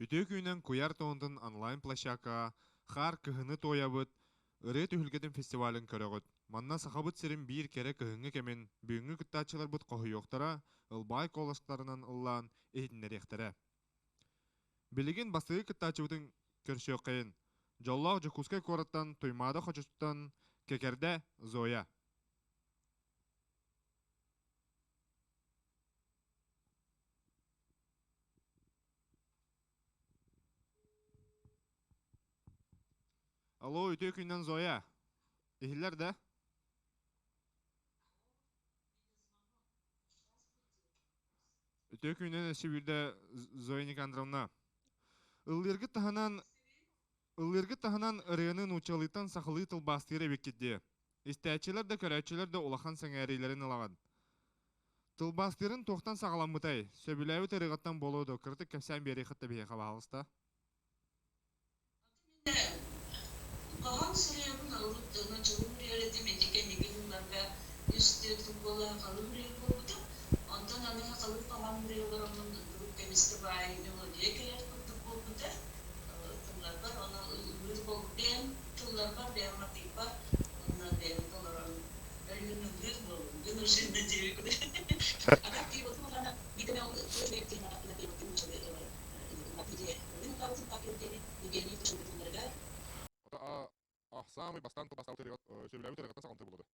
Үтүө күнүнэн куйаар туонтун онлайн-площадкаҕа Хаар кыһыны туойабыт ырыа түһүлгэтин фестивалын көрөҕүт. Манна Сахабыт сирин биир кэрэ кыһыҥҥы кэмин бүгүҥҥү кыттааччыларбыт хоһуйуохтара, ылбаҕай куоластарынан ыллаан иһитиннэриэхтэрэ. Билигин бастакы кыттааччыбытын көрсүөххэйин. Дьоллоох Дьокуускай куораттан Туймаада хочотуттан Кэкэрдэ Зоя. Алло, үтүө күннэн Зоя. Иһиллэр да? Үтүө күнүнэн өссө биирдэ Зоя Никандровна. Ыллыыргыт таһынан ыллыыргыт таһынан ырыаны нууччалыыттан сахалыы тылбаастыыр эбиккит дии. Истээччилэр да көрөөччүлэр да улахан сэҥээриилэрин ылаҕын. Тылбаастыырын туохтан саҕаламмытай? Сөбүлээбит ырыаҕыттан буолуо дуо? Кыратык кэпсээн биэриэххит да биһиэхэ, баһаалыста. Хоһоон суруйабын урут ночолуу суруйар этим ити кэнники сылларга үс-түөрт сыл буола сахалыы суруйар буолбутум. Онтон аны сахалыы хоһоон суруйа олороммун урут кэмискэ баай мелодия кэлэр курдук буолбута. Тылларбар ону ыллыыр бэйэм тылларбар, бэйэм матыыппар уонна бэйэм толорон Самый бастаан сөбүлээбит ырыаҕыттан саҕаланар буолуо.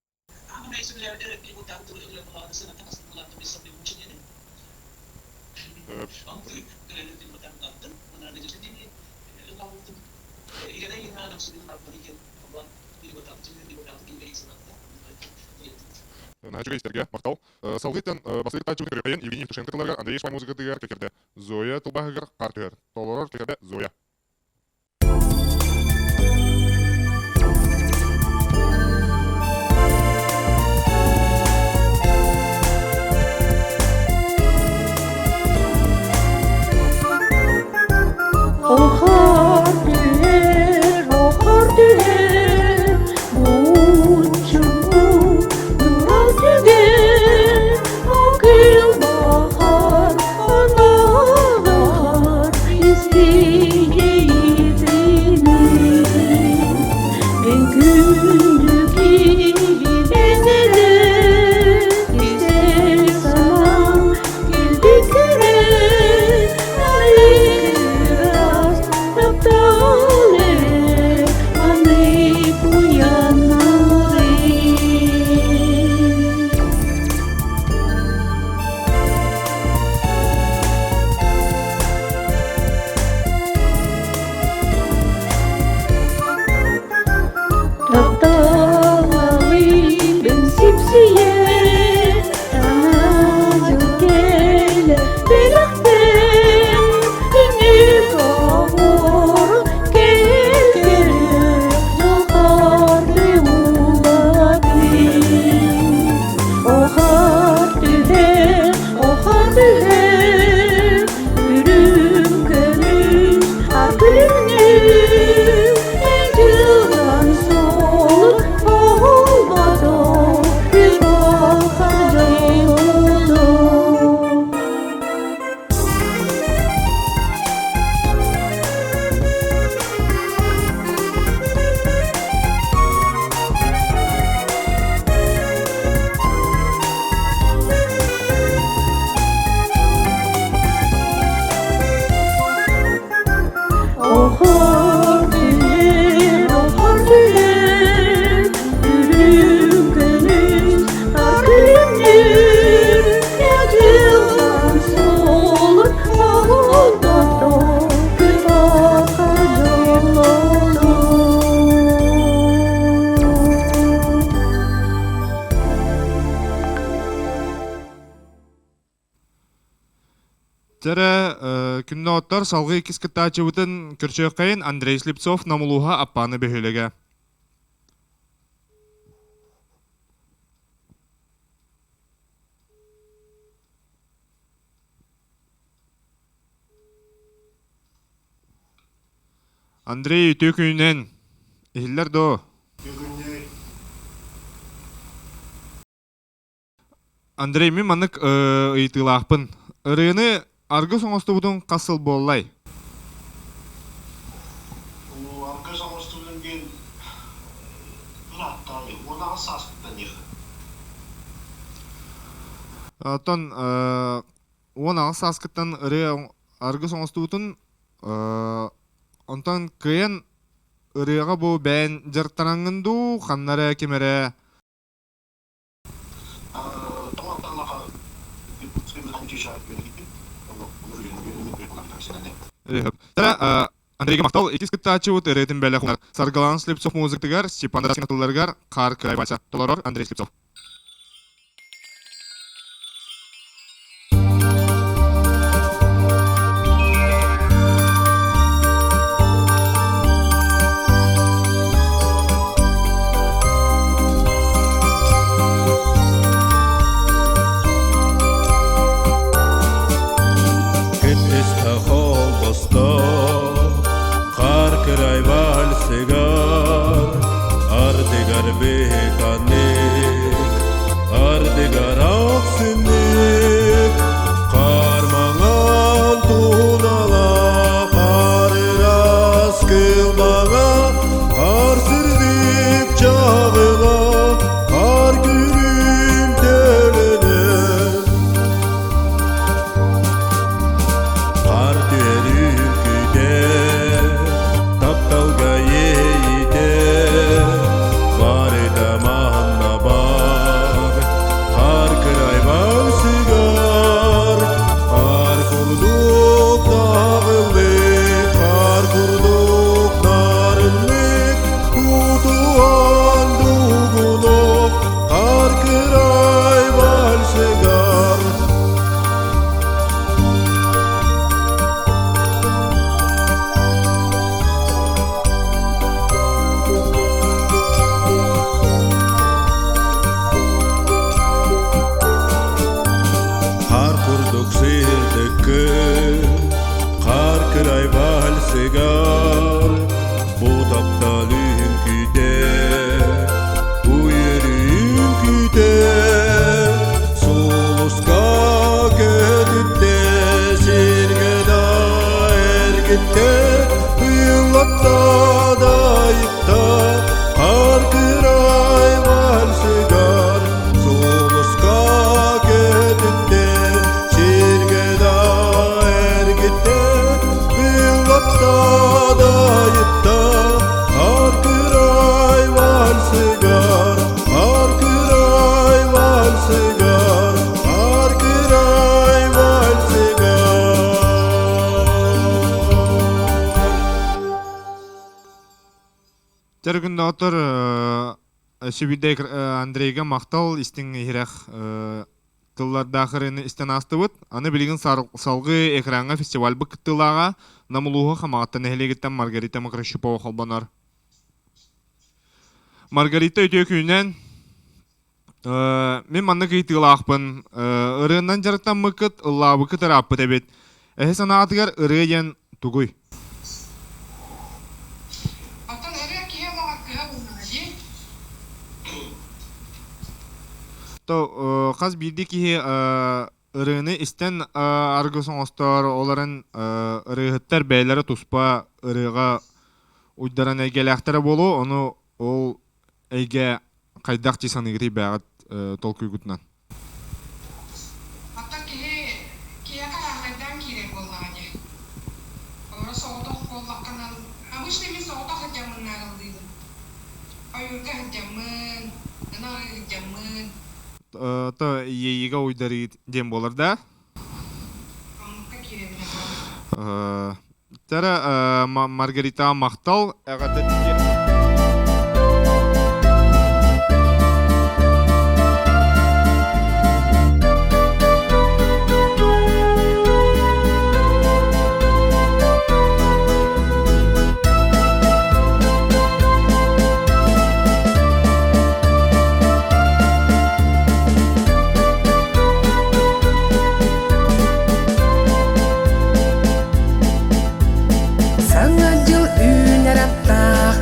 Наһаа үчүгэй истэргэ махтал. Салгыттан бастакы тааччыбыт көрүөххэйин Евгений Евтушенко тылларыгар Андрей Шпай музыкатыгар кэкэрдэ. Зоя тылбааһыгар хаар түһэр. Толорор кэкэрдэ Зоя. Охор түһэр, охор түһэр, Бууччуҥҥу нурал түгэн, Окил бахар, аналар истиҥ Мен күндү киһибин эрэ, истэр санаам кэлбит кэрэ, Нарыгырас таптал эрэ, аны куйаннарый. Тапталлыыбын сипсийэ, саҥа дьыл кэлэ бэлэхтэн, күнү оҕор кэлгэрэ дьылҕарды уулатыы. Охар түһэр, охар түһэр, үрүҥ көмүс Күнүм дьылҕан суол буолбато күн дьолу. Охор түһэр, охор түһэр, үрүҥ көмүс хаар күлүмнүүр, дьылҕан суолун оһолбото күн-баха дьоллонор. Дьэрэ, күннээҕиттэр салгыы иккис кыттааччыбытын көрсүөххэйин Андрей Слепцов Намулууһа Аппааны бөһүөлэгэ. Андрей үтүө күнүнэн! Иһиллэр дуо? Андрей, мин маннык ыйытыылаахпын. Ырыаны аргыс оҥостубутуҥ хас сыл буоллай? Аргыс оҥостубутум диэн ырааттаҕай 18 сааспыттан диэх. Оттон 18 сааскыттан ырыа аргыс оҥостубутун онтон кыайан ырыаҕа бу бэйэн дьарыктанаҥҥын дуу, ханна эрэ ким эрэ Андрейга махтал иккис кыттааччыбыт ырыатын бэлэх Саргылаан Слепцов музыкатыгар Степан Раскин тылларыгар Хаар Кырай Вася толорор Андрей Слепцов. Кыттыста холбосто хаар кырай вальсыгар ардыгар быыканнык ардыгар ахсыннык Кармаҥан тунала хаар ыраас кылбаҕа хаар сырдык чаҕыла хаар күлүм төлөнө Хаар түһэрин күүтэ тапталга иэйитэ барыта манна бар Хаар кырайбар сыгар, хаар курдук наҕыллык, хаар курдук нарыннык, тутуһан дугунук, хаар кырайбар сыгар. Хаар курдук сырдыккын, хаар кырай вальсыгар, бу таптал үҥкүүтэ, бу үөрүү үҥкүүтэ, сулуска көтүттэ, сиргэ да эргиттэ, ыыллатта да айытта, хаар кырай вальсыгар, сулуска көтүттэ, сиргэ да эргиттэ, ыыллатта да айытта, хаар кырай вальсыгар, хаар кырай вальсыгар, хаар кырай вальсыгар. Тэргүн доҕоттор Сүбүйдэй Андрейга махтал истиҥ иһирэх тыллардаах ырыаны истэн аастыбыт. Аны билигин салгыы экраҥҥа фестивальбыт кыттыылааҕа Нам улууһа Хамаҕатта нэһилиэгиттэн Маргарита Макрощупова холбонор. Маргарита үтүө күнүнэн. Мин маннык ыйытыылаахпын. Ырыаннан дьарыктаммыккыт, ыллаабыккыт ырааппыт эбит. Эһи санаатыгар ырыа диэн тугуй? Оттон ырыа киһи олоҕор кыһа буоллаҕа дии. То хас биирдии киһи ырыаны истэн аргыс оҥостор, олорон ырыаһыттар бэйэлэрэ туспа ырыаҕа уйдаран эйгэлээхтэрэ буолуо, ону ол эйгэ хайдах дии саныыгытый бэйэҕит толкуйгутунан? Оттон киһи киһиэхэ араҥайдаан киирэр буоллаҕа дии. Олоро соҕотох буоллаххынан, обычно мин соҕотох сылдьаммын наарыллыыбын. Ойуурга сылдьаммын, ынах сылдьаммын. То иэйиигэ уйдарыы диэн буолар да? Оннукка киирэбин аха. Тара Маргарита махтал эҕэрдэ Саҥа дьыл үүнэр аттаах,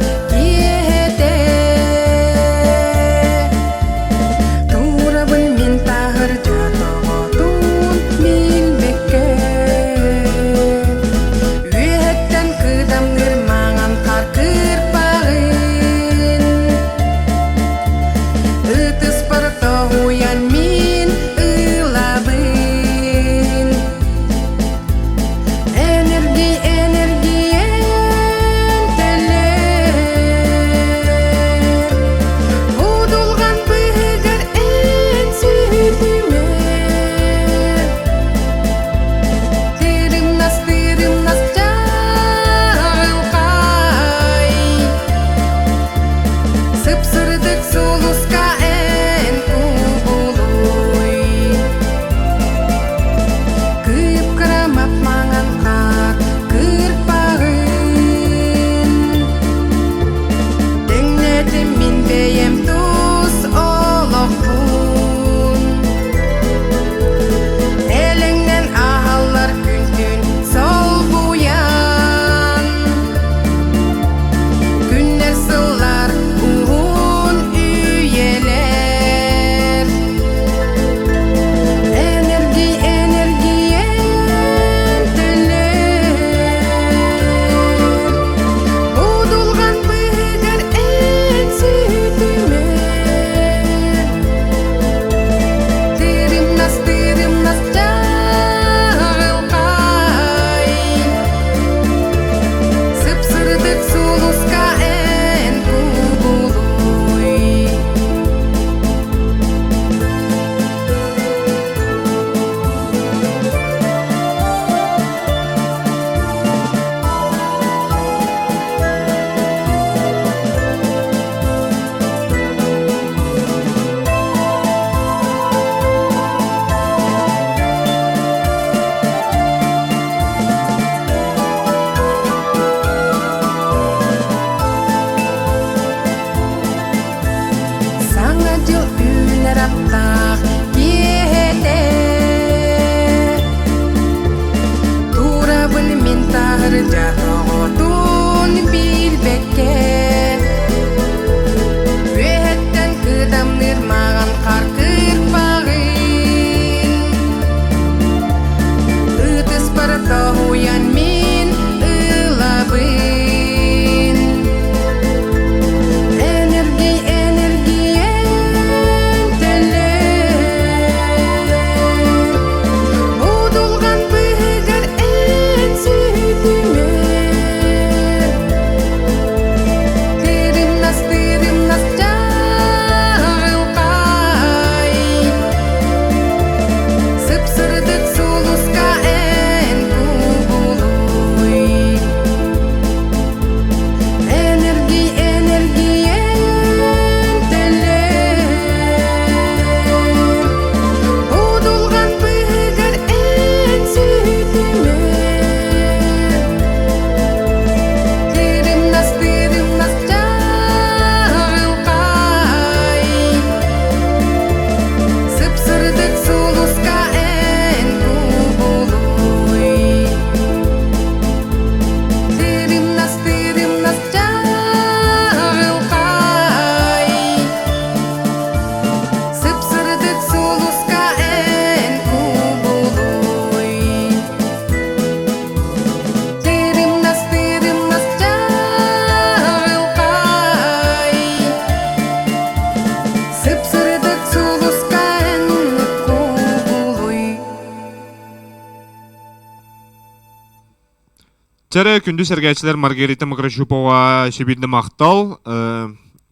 Чэрэ күндү сэргээччилэр Маргарита Мокрощупова өссө махтал.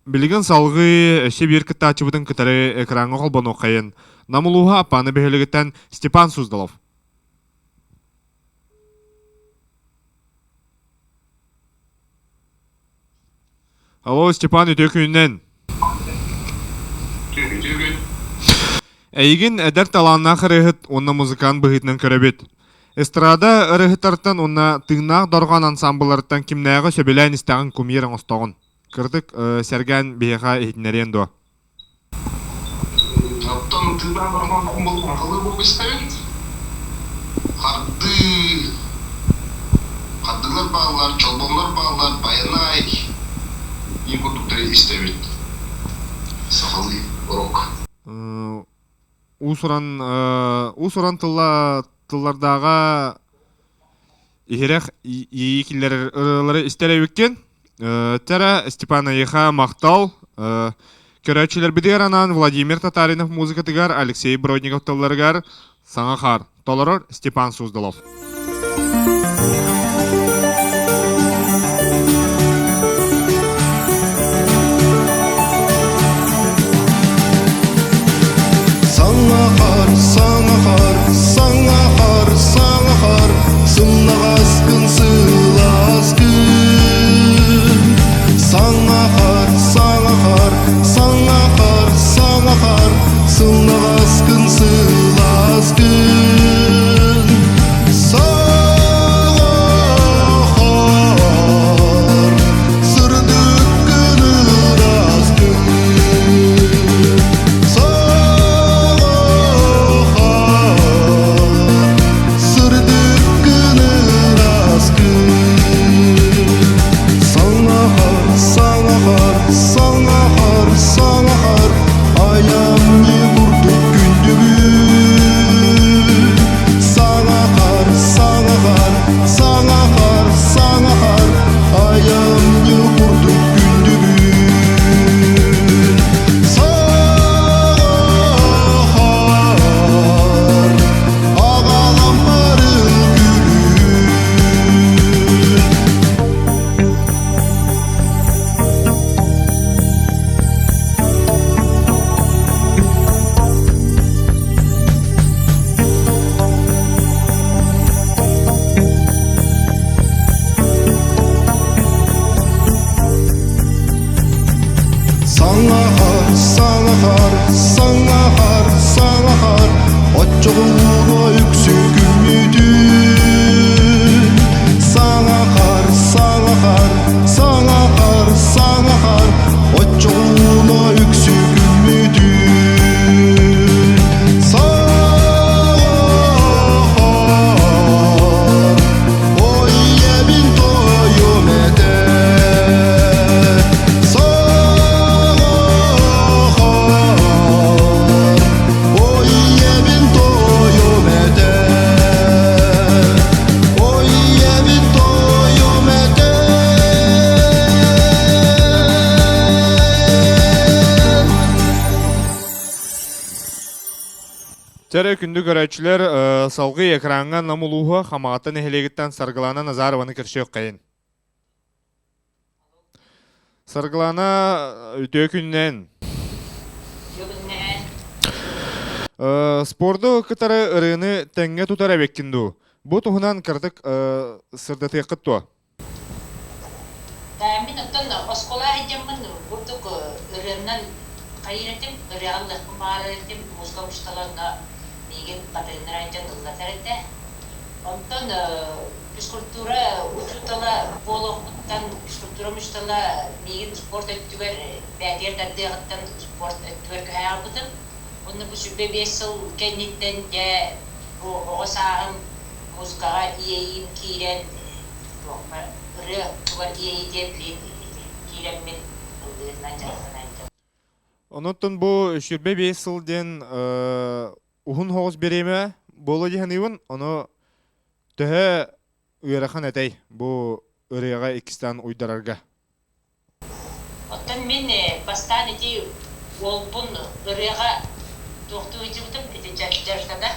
Билигин салгыы өссө биир кыттааччыбытын кытары экраҥҥа холбонуоххайын. Нам улууһа Аппааны бөһүөлэгиттэн Степан Суздалов. Алло, Степан, үтүө күнүнэн. Үтүө күн. Эйигин эдэр талааннаах ырыаһыт уонна музыкант быһыытынан көрөбүт. Эстрада ырыаһыттартан уонна тыыннаах дорҕоон ансаамбылларыттан кимнээҕи сөбүлээн истэҕин кумир оҥостоҕун? Кырдык, сэргээн биһиэхэ иһитиннэриэн дуо? Оттон тыыннаах дорҕоон хомуллуу буолбустарын хардыы хардыылар бааллар, чолбоннор бааллар, байанай иин курдуктары истэбит. Сахалыы урок. Уус-уран уус-уран тылла тыллардааҕа иһирэх иэйии киллэрэр ырыалары истэр эбиккин. Тера Степан Айыха махтал. Көрөөччүлэрбитигэр анаан Владимир Татаринов музыкатыгар, Алексей Бродников тылларыгар «Саҥа хаар» толорор Степан Суздалов. Саҥа хаар, саҥа хаар, саҥа хаар, саҥа хаар, сымнаҕас күн сылаас күн. Саҥа хаар, саҥа хаар, саҥа хаар, саҥа хаар, сымнаҕас күн сылаас күн. Саҥа хаар, сырдык күн ыраас күн. Сырдык күн ыраас күн. Саҥахар, саҥахар, саҥахар, саҥахар, айамньы курдук күндүгүн. Саҥахар, саҥахар, саҥахар, саҥахар, айамньы курдук күндүгүн. Саҥахар, аҕалам барыл күлүн. Саҥахар, саҥахар, саҥахар, саҥахар, оччоҕуна үксү күммүтүн. Саҥахар, саҥахар, саҥахар, саҥахар, оччоҕуна үксү күммүтүн. Саҥахар, ой ийэбин тойум этэ. Саҥахар, ой ийэбин тойум этэ. Ой ийэбин тойум этэ. Чэрэ күндү көрөөччүлэр, салгыы экраҥҥа Нам улууһа Хамаҕатта нэһилиэгиттэн Саргылана Назарованы көрсүөххэйин. Саргылана үтүө күнүнэн. Үтүө Спорду кытары ырыаны тэҥҥэ тутар эбиккин дуу? Бу туһунан кыратык сырдатыаххыт дуо? Мин оттон оскуола сылдьаммын курдук ырыаннан хайыыр этим, ырыаҕа ыллыахпын баҕарар этим, музыка учуутала онно миигин батыһыннара дьон ыллатар этэ. Онтон физкультура учуутала буолуохпуттан физкультура учуутала миигин спорт өттүгэр бээтигэр тардыаҕыттан спорт өттүгэр көһө аҕалбытым. Уонна бу 25 сыл кэнниттэн дьэ бу оҕо сааһым музыкаҕа иэйиим киирэн туохпар ырыа тугар иэйиитэ билин киирэммин ыллыырынан дьарыктанайдым. Онон бу 25 сыл диэн уһун соҕус бириэмэ буолуо дии саныыбын. Ону төһө ыарахан этэй бу ырыаҕа иккистээн уйдарарга? Оттон мин бастаан ити уолбун ырыаҕа туохтуу сылдьыбытым ити дьарыктана.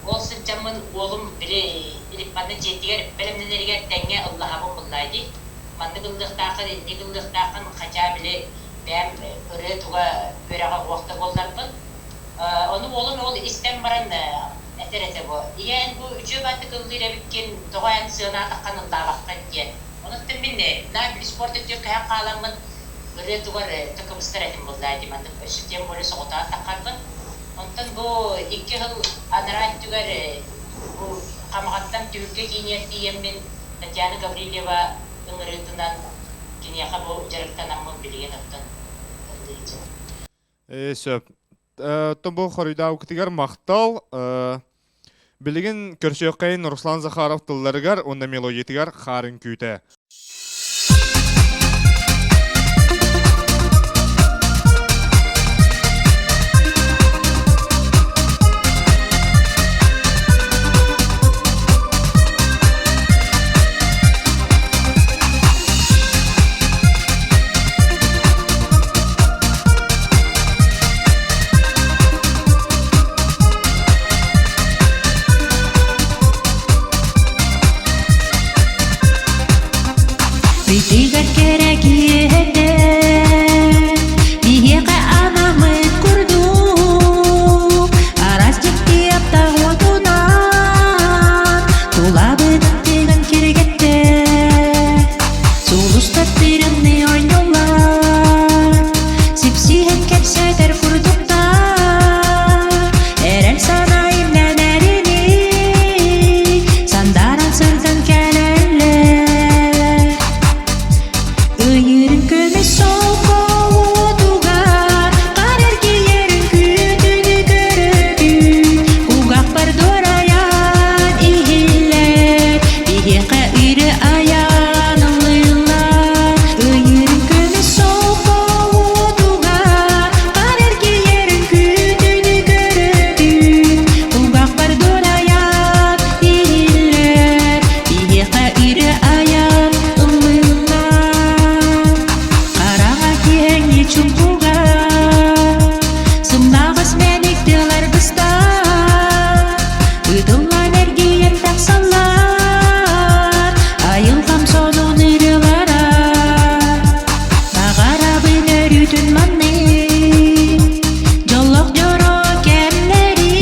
Ол сылдьаммын уолум били Илиппанна дьиэтигэр бэлэмнэнэригэр тэҥҥэ ыллаһабын буллаа дии. Маннык ыллыахтааххын, инник ыллыахтааххын, хотя били бэйэм ырыа туга үөрэҕэ уох да буолларбын. Ону уолум ол истэн баран этэр этэ бу, ийэ эн бу үчүгэй бааттык ыллыыр эбиккин, тоҕо эн сыанаатаххын ыллаабаккын диэн. Онуттан мин наа били спорт өттүгэр көһөн хааламмын ырыа тугар кыбыстар этим буоллаа дии маннык өссө тем более соҕотоон таххарбын. Онтон бу 2 сыл анараа өттүгэр бу Хамаҕаттан Түһүлгэ кииниэр тиийэммин Татьяна Гаврильева ыҥырыытынан киниэхэ бу дьарыктанаммын билигин оттон ыллыычым. Сөп. Оттон бу хоруйдаабыккытыгар махтал. Билигин көрсүөххэйин Руслан Захаров тылларыгар уонна мелодиятыгар хаар үҥкүүтэ. Битигэр кэрэ киэһэтэ биһиэхэ анаммыт курдук араас дьикти аптаах уотунан тулабыт тыган киригэттэ сулустар тырымныы оонньууллар сипсиһэн кэпсэтэр курдуктар эрэл санаа имнэнэринии сандааран сырдан кэлэллэр Ыйырын көмүс солко уотугар хаар эргийэрин күүтүнү көрөбүн кулгаахпар дуорайан иһиллэр биһиэхэ үрэ айан ыллыыллар Ыйырын көмүс солко уотугар хаар эргийэрин күүтүнү көрөбүн кулгаахпар дуорайан иһиллэр биһиэхэ үрэ айан ыллыыллар Хараҥа киэҥи чуҥкуга сымнаҕас мэник тыалар быстар ытыллан эргийэн тахсаллар айылҕам сонун ырыалара баҕарабын өрүүтүн маннык дьоллоох дьоро кэмнэри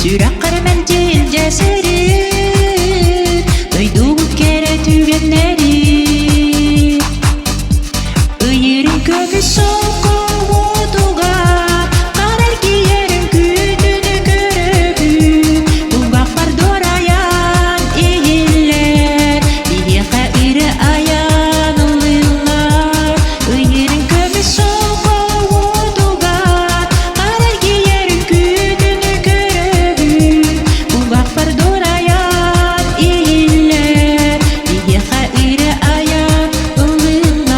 сүрэххэр мэлдьи илдьэ сырыт дойдубут кэрэ түгэннэри Ыйырын көмүс солко уотугар хара эргийэрин күүтүнү көрөбүн кулгаахпар дуорайан иһиллэр биһиэхэ ирэ айан ыллыыллар Ыйырын көмүс солко уотугар хара эргийэрин күүтүнү көрөбүн кулгаахпар дуорайан иһиллэр биһиэхэ ирэ айан ыллыыллар.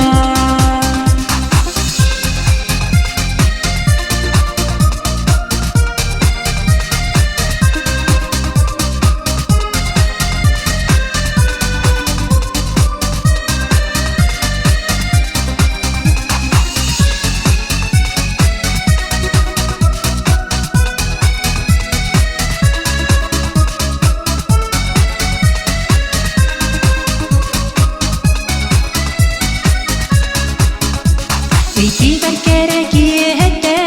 Итигэр кэрэ киэһэтэ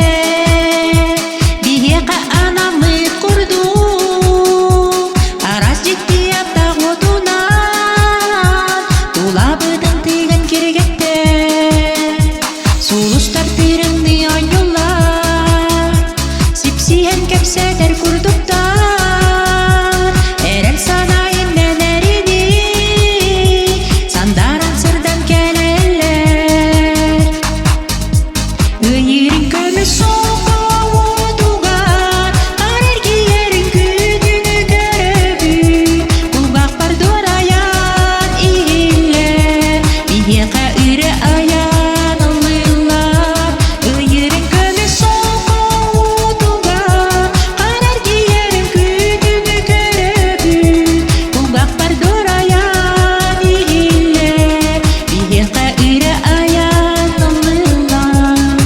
биһиэхэ анаммыт курдук араас дьикти аптаах уотунан тулабытын тыган киригэттэ сулустар тырымныы оонньууллар сипсиһэн кэпсэтэр курдуктар эрэл санаа имнэнэринии сандааран сырдан кэлэллэр Ыйырын көмүс солко уотугар хаар эргийэрин күүтүнү көрөбүн кулгаахпар дуорайан иһиллэр биһиэхэ үрэ айан ыллыыллар Ыйырын көмүс солко уотугар хаар эргийэрин күүтүнү көрөбүн кулгаахпар дуорайан иһиллэр биһиэхэ үрэ айан ыллыыллар.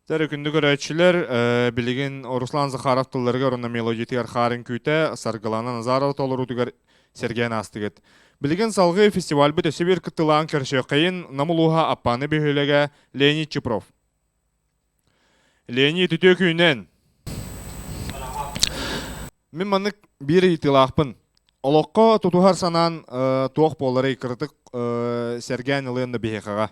Тәрі күндү көрөөччүлэр, билигин Руслан Захаров тылларыгар уонна мелодиятыгар хаарын күүтэ Саргылана Назарова толоруутугар сэргээн аастыгыт. Билигин салгыы фестивальбыт өссө биир кыттыылаан көрсүөххэйин Нам улууһа Аппааны бөһүөлэгэ Леонид Чупров. Леонид, үтүө күнүнэн! Мин маннык биир ыйытыылаахпын. Олоххо тутуһар санаан туох буоларый кыратык сэргээн ылыан да биһиэхэҕэ.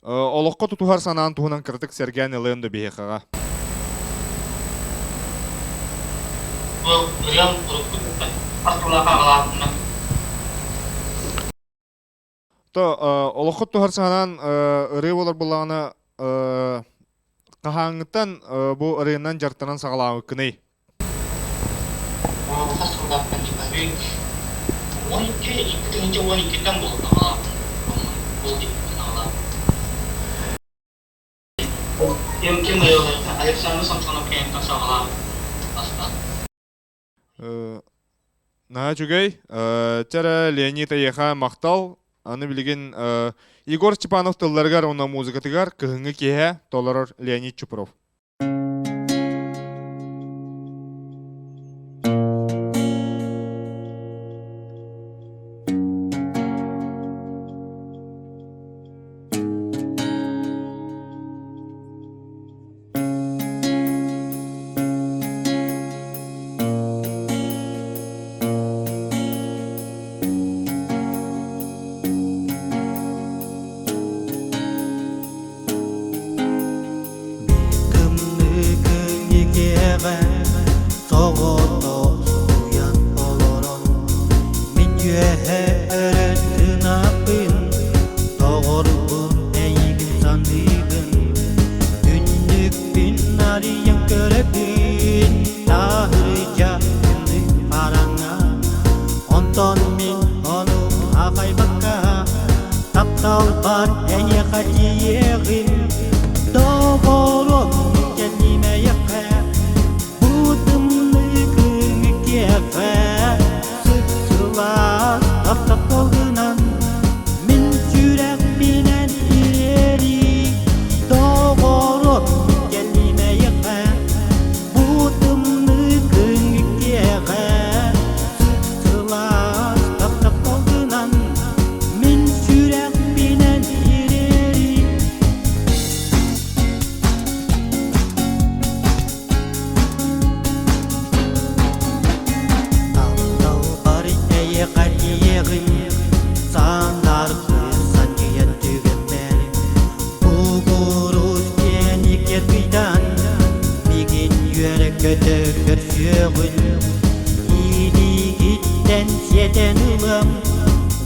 Олоххо тутуһар санаан туһунан кыратык сэргээн ылыан да биһиэхэҕэ. Бу ырыам урукку хас сыллаах аҕалаахпынан. То олоххо тутуһар санаан ырыа буолар буоллаҕына хаһааҥҥыттан бу ырыанан дьарыктанан саҕалаабыккыный? Хас сыллаахтан типа 12, 2012-тэн буолла ол аҕалаабын. Ким ким ырыаларыттан Александр Самсонов кэнниттэн саҕалаан бастаан. Наһаа үчүгэй. Чэ Леонид эйиэхэ махтал. Аны билигин Егор Степанов тылларыгар уонна музыкатыгар «Кыһыҥҥы киэһэ» толорор Леонид Чупров. Тымныы күн соҕотох уйан олорон мин үөһэ өрө тыынаппын доҕорбун эйигин саныыбын түннүкпүн арыйан көрөбүн таһырдьа тымныы хараҥа онтон мин ону аахайбакка Тапталбар эйиэхэ тиийиэҕим, доҕорум кэлимэйэххэ, бу тымныы күҥҥэ сып-сылаас тапталгынан мин сүрэхпинэн ириэрии, доҕорум кэлимэйэххэ, бу тымныы күҥҥэ сып-сылаас тапталгынан мин сүрэхпинэн ириэрии. Тапталбар эйиэхэ тиийэҕин, сааннаргы санньыйан түгэммэр, Бугурус диэн иккиргийдан, мигин үөрэ-көтө көрсүөҕүн, Илиигиттэн сиэтэн ылыам,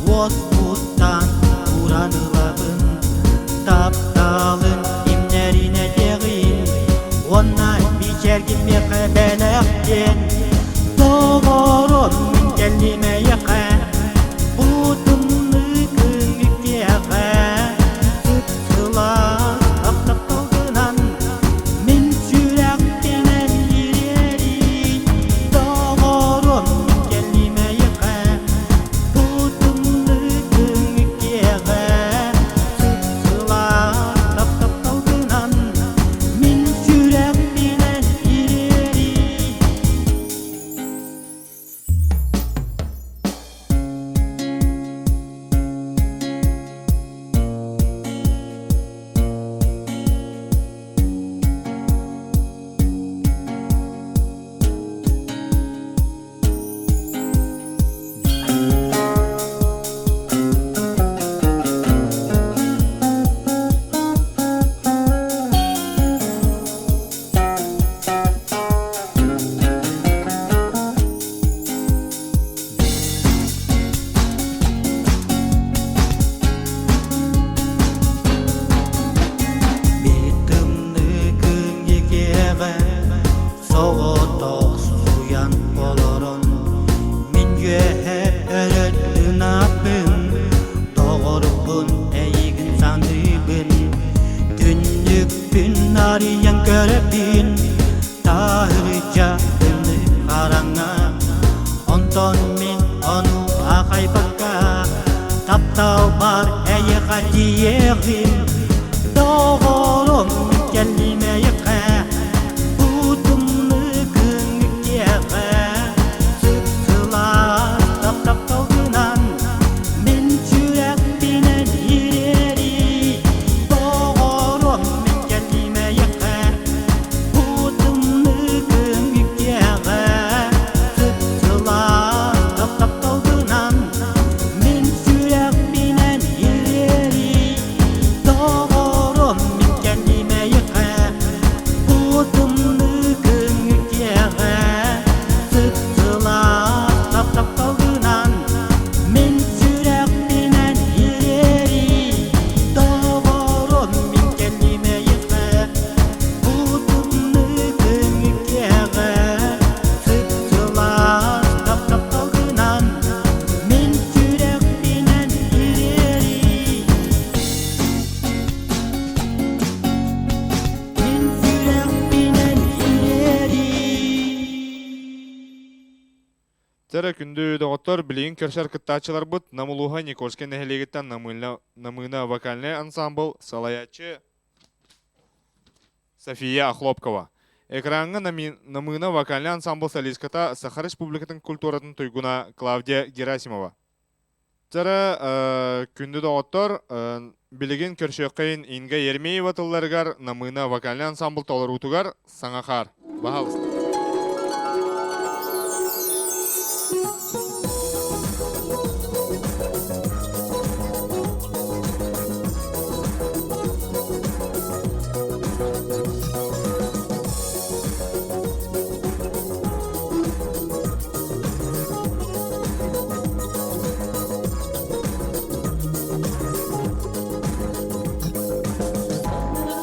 уоспуттан ууран ылабын, тапталын имнэрин этиэҕин, уонна мичээргин миэхэ бэлэхтиэн. Доҕорум, мин кэллим эйиэхэ, бу тымныы күҥҥүккиэхэ, сып-сылаас тапталгынан мин сүрэхпинэн ириэрий, доҕорум, кэллим эйиэхэ, бу тымныы күҥҥүккиэхэ, сып-сылаас тапталгынан мин сүрэхпинэн ириэрий. Биир тымныы күн соҕотох суйан олорон мин үөһэ өрө тыынаппын доҕорбун эйигин саныыбын түннүкпүн арыйан көрөбүн таһырдьа тымныы хараҥа онтон мин ону аахайбакка тапталбар эйиэхэ тиийиэҕим. Доҕорум кэллимэйэхэ, бу тымныы күҥҥэ сып-сылаас тапталгынан мин сүрэхпинэн ириэрий. Доҕорум кэллимэйэхэ, бу тымныы күҥҥэ сып-сылаас тапталгынан мин сүрэхпинэн ириэрий. Доҕорум мин кэллимэйэхэ, бу тымныы күҥҥэ сып-сылаас тапталгынан мин сүрэхпинэн ириэрий. Доҕорум мин кэллимэйэхэ, бу тымныы күҥҥэ сып-сылаас тапталгынан мин сүрэхпинэн ириэрий. Мин сүрэхпинэн ириэрий. Тера күндү доҕоттор, билигин көрсөр кыттааччыларбыт Нам улууһа Никольскай нэһилиэгиттэн Намыына вокальнай ансамбл салайааччы София Охлопкова. Экраҥҥа Намыына вокальнай ансамбл солистката Саха Республикатын культуратын туйгуна Клавдия Герасимова. Тера күндү доҕоттор, билигин көрсүөххэйин Инга Ермеева тылларыгар Намыына вокальнай ансамбл толоруутугар Саҥа хаар. Баһаалыста.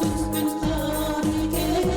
Түспүт хаар кэлэн.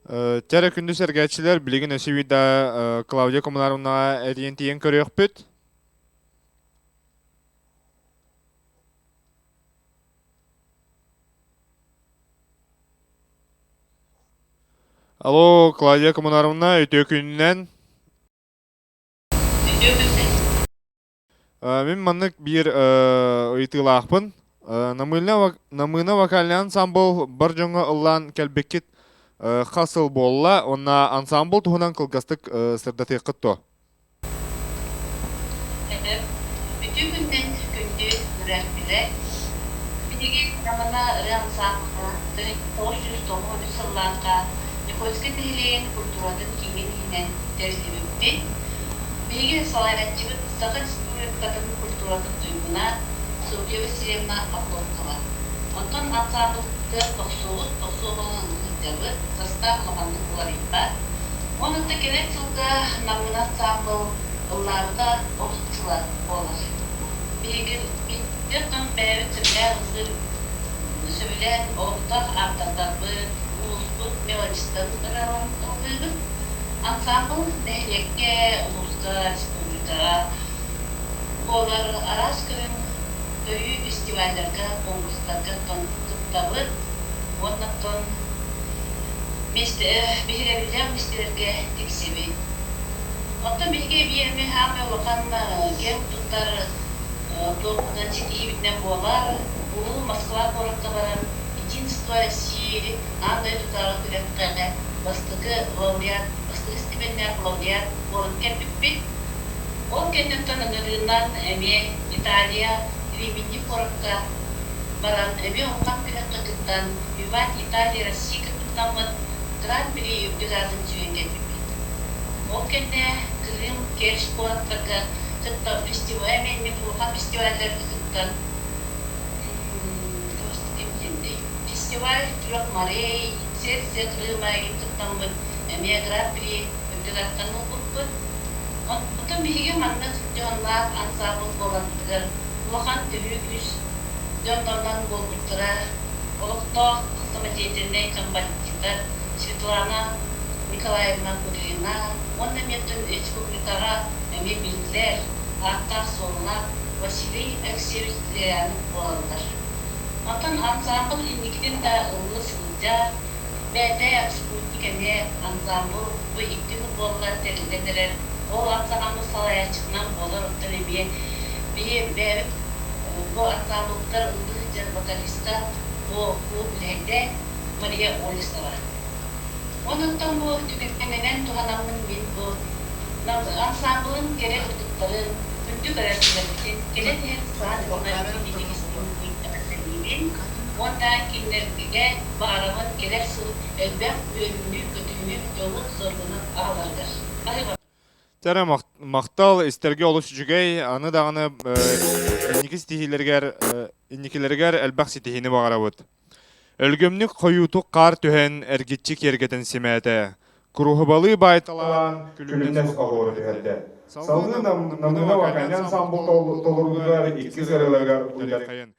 Чэрэ күндү сэргээччилэр, билигин өссө биир да Клавдия Коммунаровнаҕа эрийэн тиийэн көрүөхпүт. Алло, Клавдия Коммунаровна, үтүө күнүнэн. Үтүө күнүнэн. Мин маннык биир ыйытыылаахпын. Намыына вокальный ансамбл бар дьоҥҥо ыллаан кэлбиккит хас сыл буолла уонна ансамбл туһунан кылгастык сырдатыаххыт дуо? Үтүө күнүнэн күндү үрэхпилэр. Биһиги Намына ырыа ансаамбыла 993 сыллаахха Никольскай нэһилиэгин культуратын киинин иһинэн тэриллибиппит. Биһиги салайааччыбыт Саха Республикатын культуратын туйгуна Софья Васильевна Охлопкова. Онтон ансаамбылбытыгар тохсуобут, тохсуо буолан сылдьабыт, састаап улаханнык уларыйбат. Уонна кэлэр сылга Намына ансаамбыл ыллаабыта 30 сыла буолар. Биһиги оттон бэйэбит сөбүлээн ыллыыр, сөбүлээн олохтоох ааптардарбыт, улууспут мелодистарын ырыаларын ыллыыбыт. Ансаамбыл нэһилиэккэ, улууска, республикаҕа буолар араас көрүҥ көрүү фестивалларга, конкурстарга оттон кыттабыт уонна оттон биһирэбиллээх миэстэлэргэ тиксэбит. Оттон биһиги биир эмэ саамай улахан киэн туттар туохпутунан ситиһиибитинэн буолар, улуу Москва куоракка баран Единство России аан дойдутааҕы күрэххэ бастакы лауреат, бастакы степеннээх лауреат буолан кэлбиппит. Ол кэнниттэн ыҥырыынан эмиэ Италия Римини куоракка баран эмиэ улахан күрэххэ кыттан Виват Италия Россия кыттаммыт Гран-при үрдүк аатын сүгэн кэлбиппит. Ол кэннэ Крым, Керчь куораттарга кытта фестиваль эмиэ улахан фестивалларга кыттан фестиваль трех морей, Сердце Крыма кыттаммыт эмиэ Гран-при үрдүк ааттан ылбыппыт. Оттон биһиги маннык дьоһуннаах ансаамбыл буоларбытыгар улахан төһүү күүс дьоннорунан буолбуттара олохтоох самодеятельнай композитор Светлана Николаевна Кудрина уонна эмиэ республикаҕа эмиэ биллэр ааттаах-суоллаах Василий Алексеевич Зырянов буолаллар. Онтон ансаамбыл инникитин да ыллыы сылдьар, бэйэтэ Спутник эмиэ ансаамбыл бу икки сыл буолла тэриллэн эрэр. Ол ансаамбыл салайааччытынан буолар, оттон эмиэ биһи бэйэбит бу ансаамбылбытыгар ыллыы сылдьар вокалиста бу клуб үлэһитэ Мария Олесова. Онуттан бу түгэнинэн туһанаммын мин бу ансаамбылым кэрэ ытыктарын, күндү көрөөччүлэрбитин кэлэн иһэр саҥа дьылынан итиитик-истиҥник уонна кинилэргэ баҕарабын кэлэр сыл элбэх үөрүүнү-көтүүнү, дьолу-соргуну аҕаларыгар. Чэрэ махтал, истэргэ олус үчүгэй, аны даҕаны инники ситиһиилэригэр инникилэригэр элбэх ситиһиини баҕарабыт. Өлгөмнүк хойуутук хаар түһэн, эргиччи киэргэтэн симээтэ. Куруһубалыы баайталаан, күлүмнэс оһуору түһэрдэ. Салгыы Намыына вокальнай ансаамбыл толоруутугар иккис ырыаларыгар уйдархайын.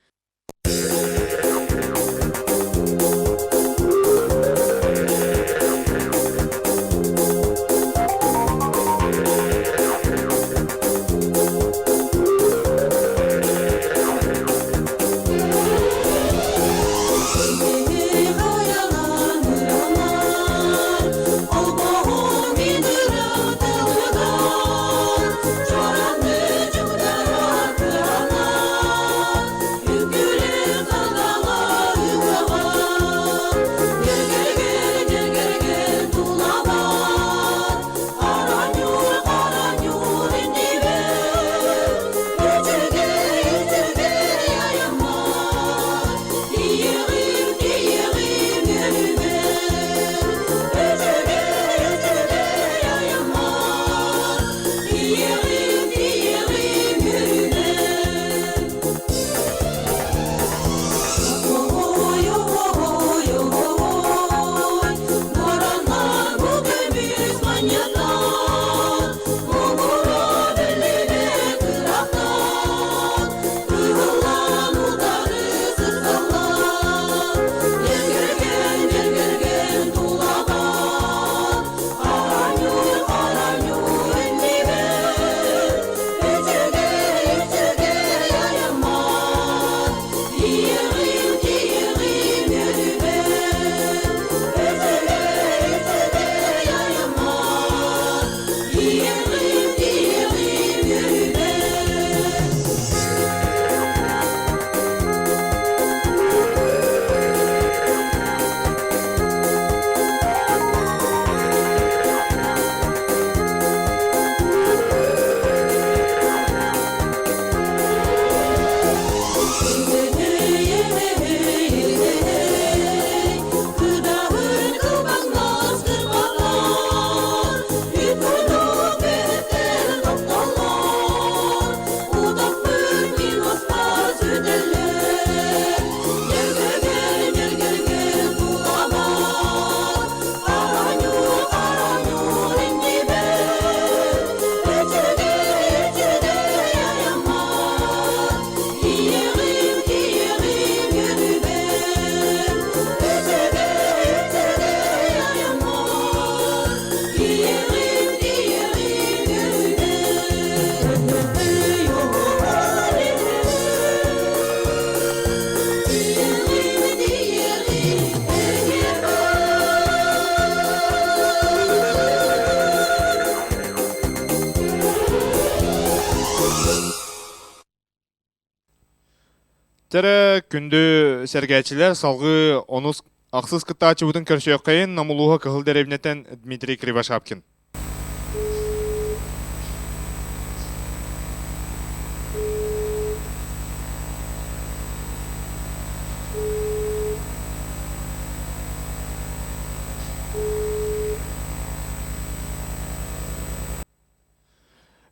Тэрэ күндү сэргээччилэр салгыы онус ахсыс кыттааччыбытын көрсүөххэйин Нам улууһа Кыһыл дэриэбинэтэн Дмитрий Кривошапкин.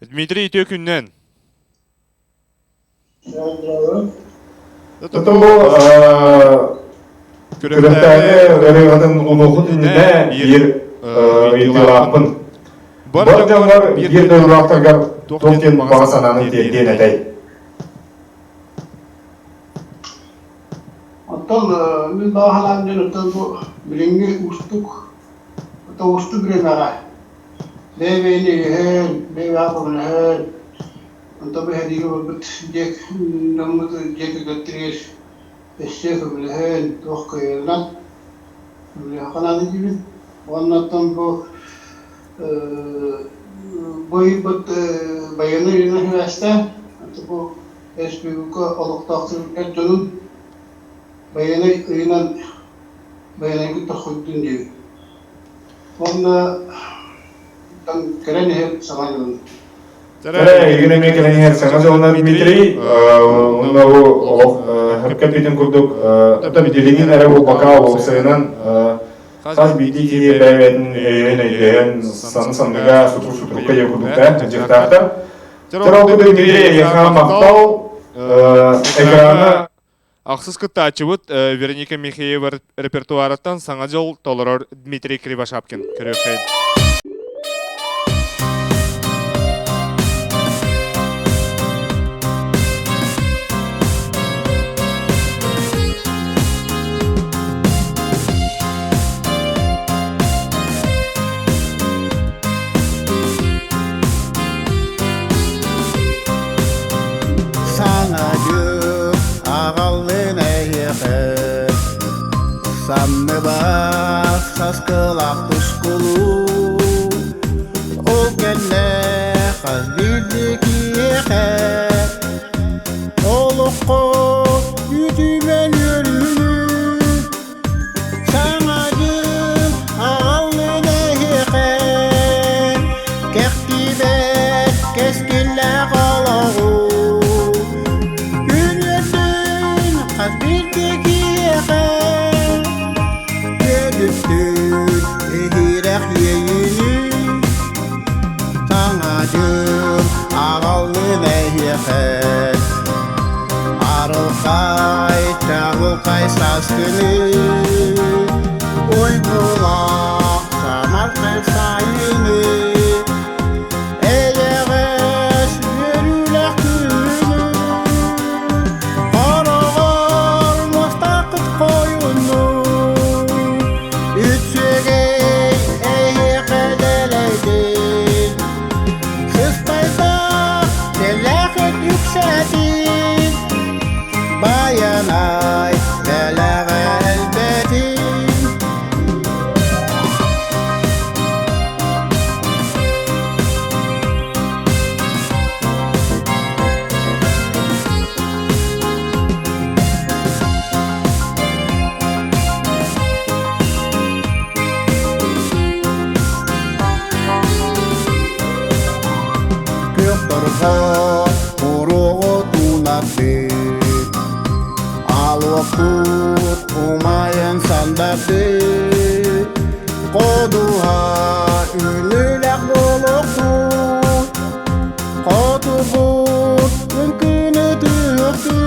Дмитрий үтүө күннэн. Туту күрэхтээҕи ырыаҕытын улуохут иннинэ биир ыйытыылаахпын. Бар дьоннор биир дойдулаахтаргар туох диэн баҕа санааны тиэрдиэн этэй? Оттон мин баҕа санаам диэн оттон бу билиҥҥи уустук, уустук бириэмэҕэ бэйэ-бэйэни өйөһөн, бэйэ-бэйэҕэ көмөлөһөн, Онтон биһиги барбыт дьиэ дьоммут дьиэ кэргэттэригэр өссө көмөлөһөн, туох кыайарынан көмөлөһүөххэ наада диибин. Уонна оттон бу бу ыйбыт байыаннай ыйынан сибээстээн, бу республика олохтоох эр дьонун байыаннай ыйынан байыаннайгыт тоххойдун диибин. Уонна кэлэн иһэр саҥа дьылын. Игин эмиэ кэлэн иһэр саҥа дьылынан Дмитрий, уонна бу олох хөпкө эппитин курдук, билигин эрэ буолбакка уопсайынан хас биирдии киһи бэйэ-бэйэтин өйөөн өйдөһөн саны-санныга сутур-сутурукка диэн курдук дьыктаахтар. Чэ, ол Дмитрий, эйиэхэ махтал. Экраны Ахсыс кыттааччыбыт Вероника Михеева репертуарыттан Саҥа дьыл толорор Дмитрий Кривошапкин. Көрүөххэйин. Саҥа дьыл аҕаллын эйиэхэ Санныбар саскылаах тускулуу Ол кэннэ хас биирдии киһиэхэ Олоххо үтүмэн үөрүүнү Саҥа дьыл аҕаллын эһиэхэ, кэхтибэт кэскиллээх олоҕу. Күн үөрдүн хас биирдии киһиэхэ, үөдүттүн иһирэх иэйиини. Саҥа дьыл аҕаллын эһиэхэ, арылхай, чаҕылхай сааскыны, уйгулаах самархай сайыны, эйэҕэс үөрүүлээх күнү, хороҕор муостааххыт хойунну, үчүгэй эйиэхэ дэлэйдин, сыстайдах сэлээхит үксээтин, байанай бэлэҕэ элбэтин. Күөх торҕо уруоҕу туунардык, Алуоппут умайан сандардык, Ходуһа үүнүүлээх буолуохпут, Хотугут үҥкүүнү түһүөхтүн,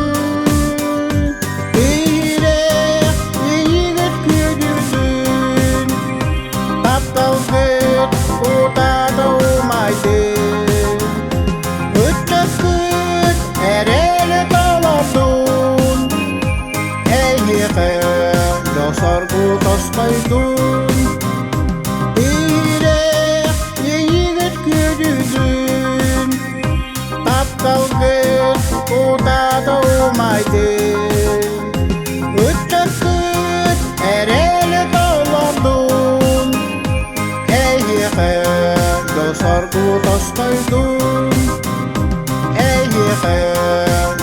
Иһирэх иһигит күдүрдүн, Тапталгыт утаата умайдын, Ыччаккыт эрэли толордун, Эйиэхэ дьол-соргу тосхойдун. Иһирэх иһигит күдүрдүн, Тапталгыт утаата умайдын, Ыччаккыт эрэли толордун, Эйиэхэ дьол-соргу тосхойдун, Эйиэхэ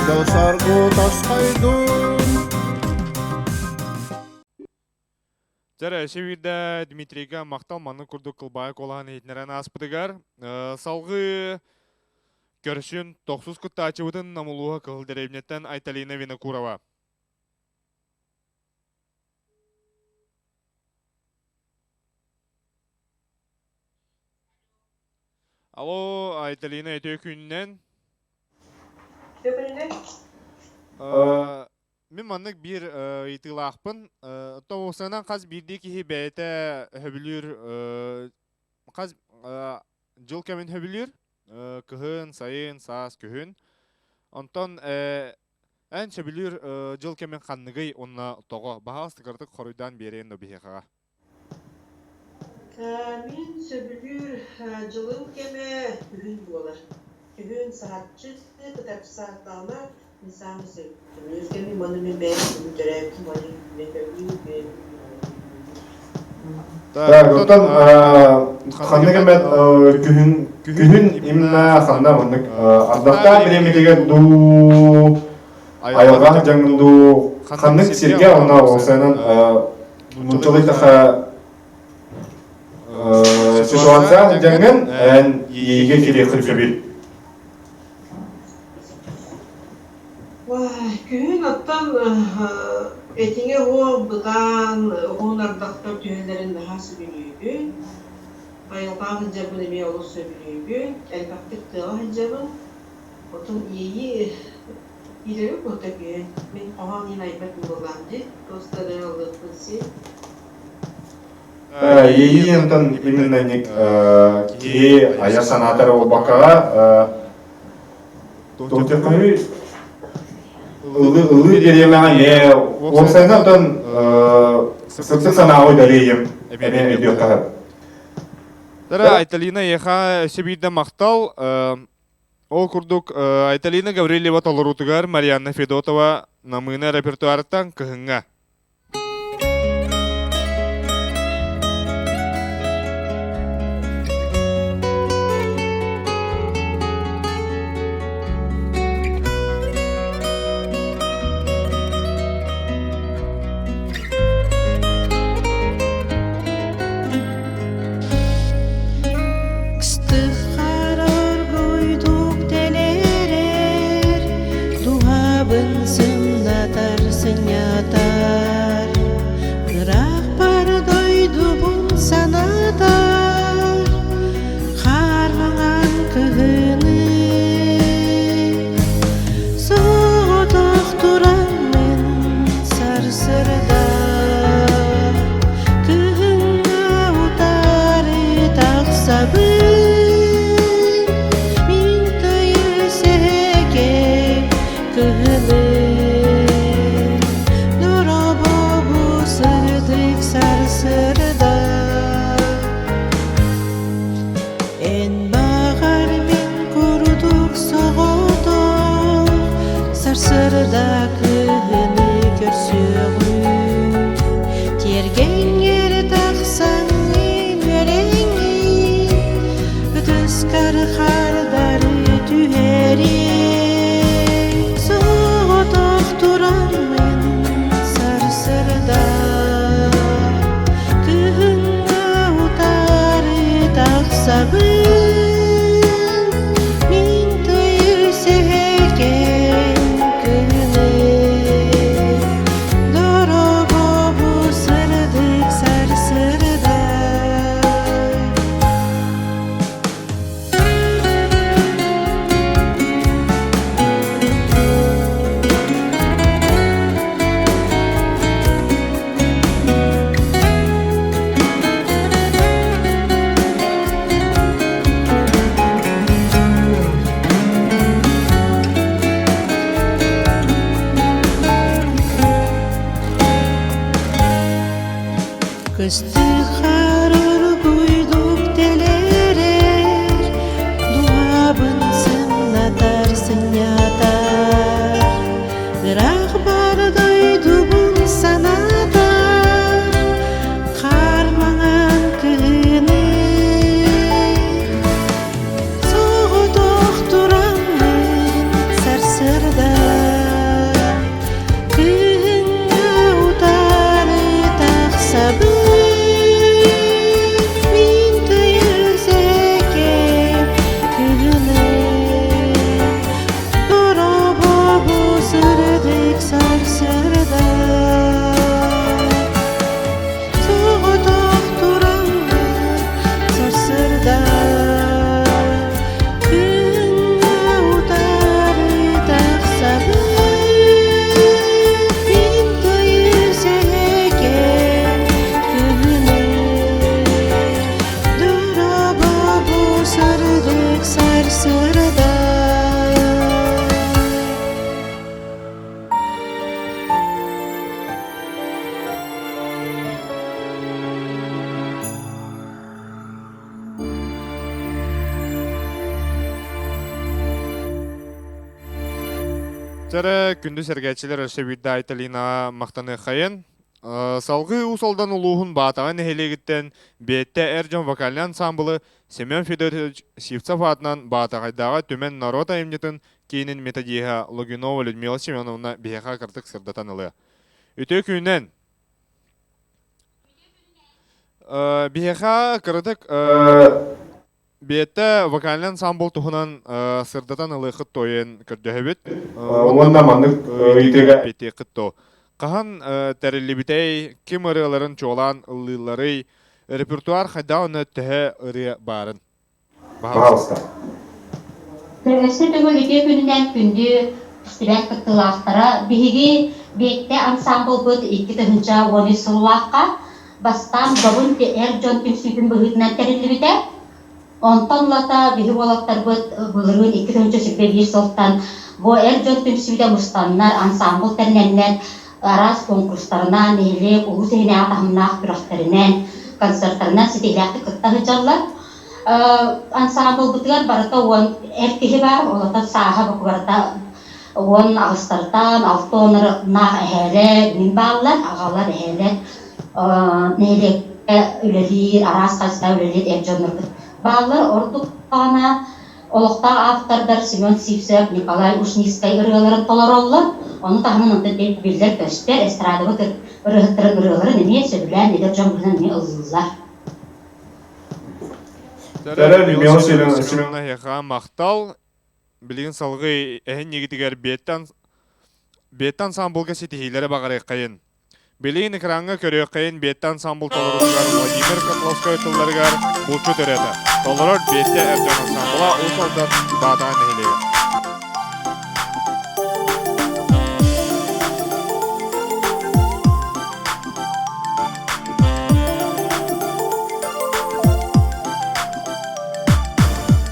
дьол-соргу тосхойдун. Чэрэ, өссө биирдэ Дмитрийгэ махтал маннык курдук кылбаайы куолаһын иһитиннэрэн ааспытыгар. Салгыы көрсүн тохсус кыттааччыбытын Намулууһа Кыһыл дэриэбинэттэн Айталина Винокурова. Алло, Айталина, үтүө күнүнэн. Үтүө күнүнэн. Мин маннык биир ыйытыылаахпын. Тоҕусанан хас биирдии киһи бэйэтэ сөбүлүүр хас дьыл кэмин сөбүлүүр. Кыһын, сайын, саас, күһүн. Онтон эн сөбүлүүр дьыл кэмин ханныгый уонна тоҕо? Баһаалыста кыратык хоруйдаан биэриэн да биһиэхэҕэ. Мин сөбүлүүр дьылым кэмэ күһүн буолар. Күһүн саһарчы кытарсаатаҕына мин саамай сөбүлүүр кэмим уонна мин бэйэм күһүн төрөөбүтүм уонна күһүнү көбүү Так, оттон ханнык эмэ күһүн күһүн именно ханна маннык ардахтаах бириэмэтигэр дуу айылҕа дьаҥын дуу ханнык сиргэ онно уопсайынан Нууччалыйтаха ситуация дьаҥын эн иигэ кириэххин сөбүй? Күһүн оттон этиҥэ уол бытаан уһун ардахтар түһэллэрин наһаа сөбүлүүбүн. Айылҕаҕа сылдьарбын эмиэ олус сөбүлүүбүн. Элбэхтик тыаҕа сылдьабын. Отон иэйии Идэбин курдук үһү. Мин хоһоон иһин айбат буоллаҕым дии. Просто ылыахпын син. Иэйии онтон именно киһи айар санаата эрэ буолбаккаҕа туохтеххөһүй ылыы ылыы диэриэмэҕэ эмиэ уопсайынан онтон сырдык санааҕа үдэлиэйим эмиэ өйдүөххэ сөп. Дара Айталина эйиэхэ өссө биирдэ махтал. Ол курдук, Айталина Гаврильева толоруутугар Марианна Федотова Намыына репертуарыттан кыһыҥҥа. Оргуйдук тэлээрэр, туһабын сымнатар, сынньатар, ыраахпар дойдубун санатар, хаар маҥан кыһыны. Соҕотох тураммын сарсыарда кыһыҥҥы утары тахсабын мин тыйыс эһэкэй кыһыным дорообо бу сырдык сарсыарда Эн баҕар мин курдук соҕотох сарсыарда кыһыны көрсүөҕүм Тиэргэҥҥэр тахсаҥҥын үөрэҥҥин ытыскар хардары түһэриэм Соҕотох тураммын сарсыарда кыһыҥҥы утары тахсабын мин тыйыс эһэкэм кыһыным дорообо бу сырдык сарсыарда. Кыстыхар оргуйдук тэлээрэр, дууһабын сымнатар, сынньатар. Ыраах бар дойдубун санатар, хаар маҥан кыһыны. Соҕотох тураммын сарсыарда кыһыҥҥы утары тахсабын. Чэрэ, күндү сэргээччилэр өссө биирдэ Айталина махтаныаххайын. Салгыы Уус Алдан улууһун Баатаҕа нэһилиэгиттэн Биэттэ эр дьон вокальнай ансаамбылы Семен Федотович Сивцев аатынан Баатаҕайдааҕы Түмэн норуот айымньытын киинин методиһа Логинова Людмила Семеновна биһиэхэ кырдык сырдатан ылыа. Үтүө күнүнэн! Биһиэхэ кыратык Биэттэ вокальнай ансамбл туһунан сырдатан ылыаххыт туойан көрдөһөбүт. Уонна маннык ыйытыыга эппиэттиэххит дуо? Хаһан тэриллибитэй, ким ырыаларын чуолаан ыллыылларый, репертуар хайдах уонна төһө ырыа баарын? Баһаалыста. Өссө төгүл үтүө күнүнэн күндү фестиваль кыттыылаахтара биһиги Биэттэ ансамблбыт 2013 сыллаахха Бастаан Добун эр дьон түмсүүтүн быһыытынан тэриллибитэ. Онтон ылата биһи уолаттарбыт былырыын 2021 сылтан бу эр дьон түмсүүтэ мустаннар, ансаамбыл тэринэннэр араас куонкурустарынан, нэһилиэк, улуус иһинээҕи таһымнаах күрэхтэринэн, концертарынан ситиһиилээхтик кытта сылдьаллар. Ансаамбылбытыгар барыта уон эр киһи баар, олортон сааһа барыта 18-тартан 60-наах эһээлэр мин бааллар, аҕалар, эһээлэр нэһилиэккэ үлэлиир, араас хайысхаҕа үлэлиир эр дьоннорбут бааллар. Ордук даҕаны олохтоох автордар Семен Сивцев, Николай Ушницкай ырыаларын толороллор. Ону таһынан онтон биллэр-көстөр эстрадабыт ырыаһыттарын ырыаларын эмиэ сөбүлээн эдэр дьон быһынан эмиэ ыллыыллар. Тэрэ Людмила Семеновна эһиэхэ махтал. Билигин салгыы эһин ньигитигэр Биэттэ ансаамбылга ситиһиилэри баҕарыаххайын. Билигин экраҥҥа көрүөххэйин Биэттэ ансаамбыл толоруутугар Владимир Котловскай тылларыгар булчут ырыата. Толорор Биэттэ эр дьон ансаамбыла Уус Алдан Баатаҕай нэһилиэгэ.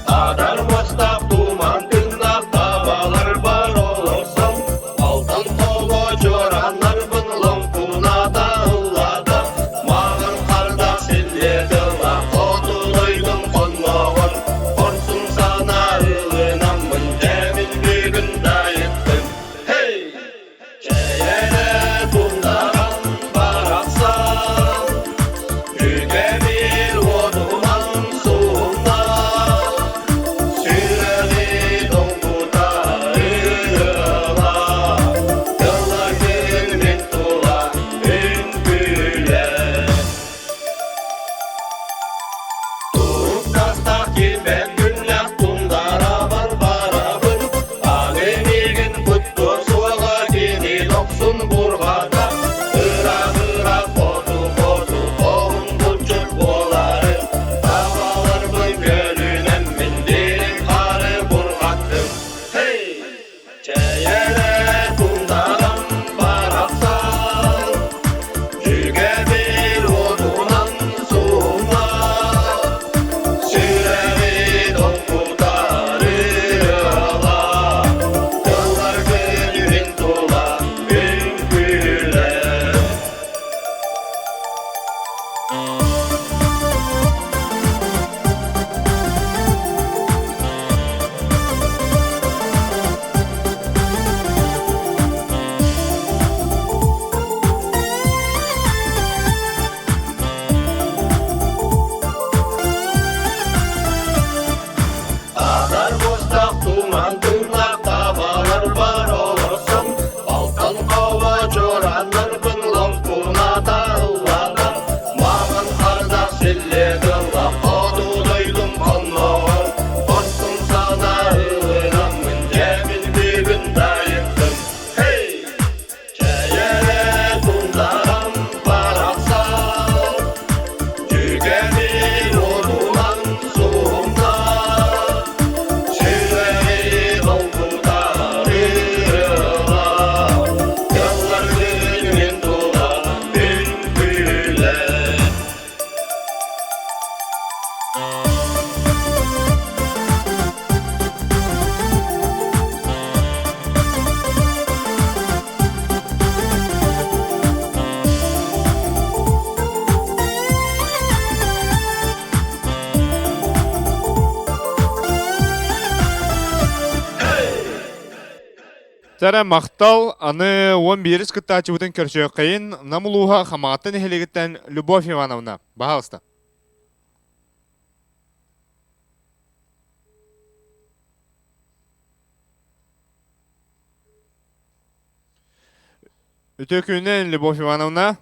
Адар мастаах туман тыыннаах табалар бар олорсон, алтан тобо чуорааннарбын лоҥкуната ыллаата, маҕан харда силлиэ тыла хоту дойдум хонноҕор, хорсун санаа ылынаммын. Тара махтал, аны 11 кыттааччыбытын көрсүөххэйин Нам улууһа Хамаҕатта нэһилиэгиттэн Любовь Ивановна, баһаалыста. Үтүө күнүнэн, Любовь Ивановна.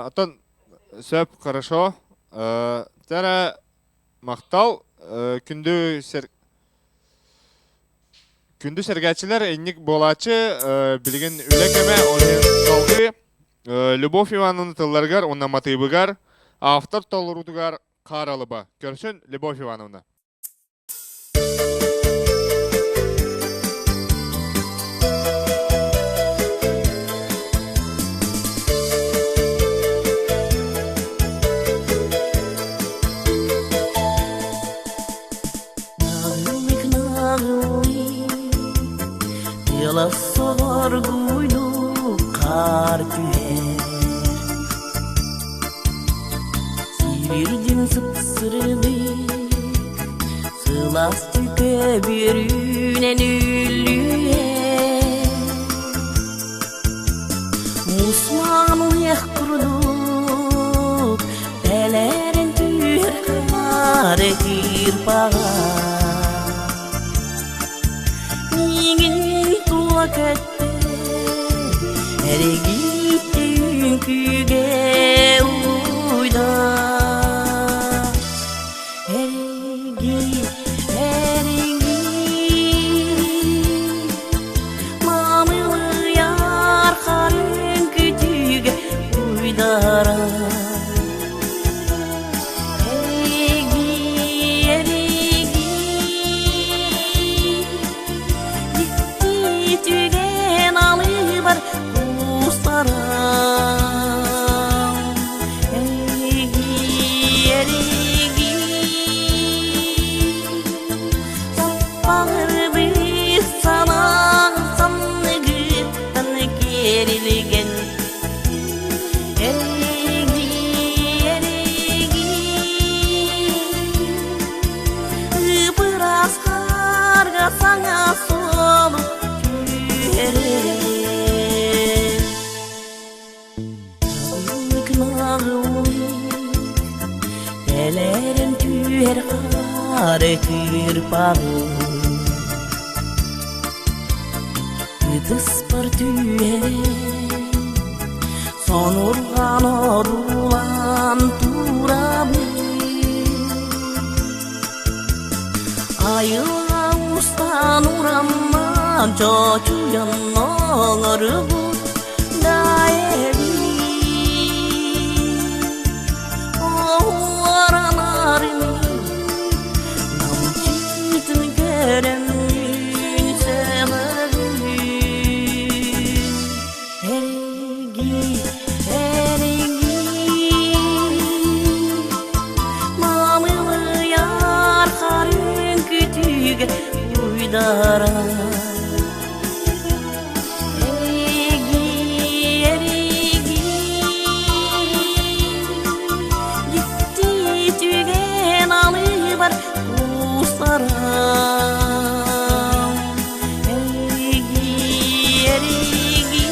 Оттон сөп, хорошо. Тара махтал күндү сер күндү сэргээччилэр инник буолааччы билигин үлэ кэмэ ол иһин салгыы Любовь Ивановна тылларыгар уонна матыыбыгар автор толоруутугар хаар алыба. Көрсүн, Любовь Ивановна. Тыала соргуйду хаар түһэр Сибирдин сыпсырдык Сылаас түкэ бүрүүнэн үллүйэ Мусман уйах курдук Тэлэрин түһэр хаар кирпаҕа Миигин тула көттө Эригитте үҥкүүгэ уйда Эриги, эриги Мамылыйар харын күтүүгэ уйдара Түген алыбар кустарам Эриги, эриги Саппағырбы санаң санныгыттан керилген Эриги, эриги Ыпырасқарға саңа солу түһэрэр Тэлэрин түһэр хаары кыырпаҕы Ытыспар түһэр Сонурҕан одуулаан турабын Айылҕа устан урамман чочуйан оҥорбут да эбит Оһуоранарын намчытын көрөммүн сөҕөбүн Эриги, эриги Мамылыйар харын күтүүгэ уйдара Эриги, эриги Дьикти түгэн алыбар кустарам Эриги, эриги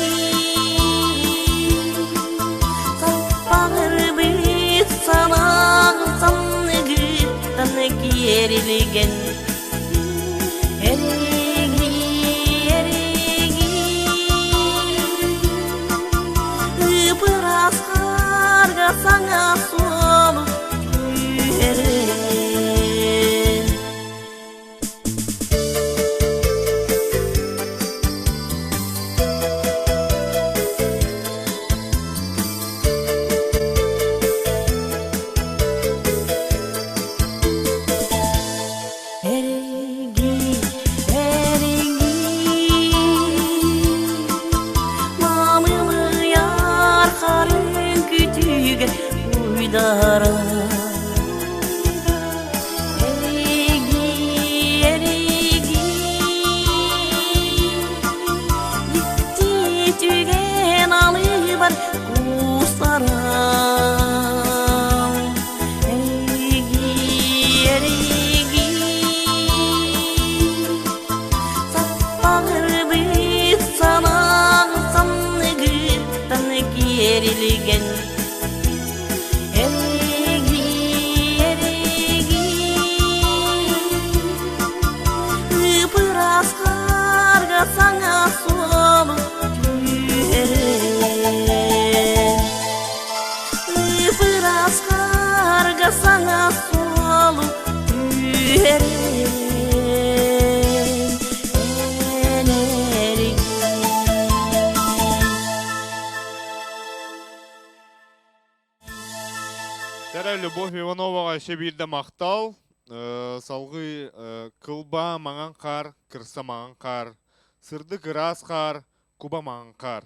Саппағырбыт санаң санныгыттан киэрилген Эриги, эриги Ыпырасқарға саңа суолу түһэрэр Эриги, эриги Мамылыйар харын күтүүгэ уйдара Эриги, эриги Дьикти түгэн алыбар кустарам Эриги, Любовь Ивановаҕа өссө биирдэ махтал. Салгыы кылбаа маҥан хаар, кырса маҥан хаар, сырдык ыраас хаар, куба маҥан хаар.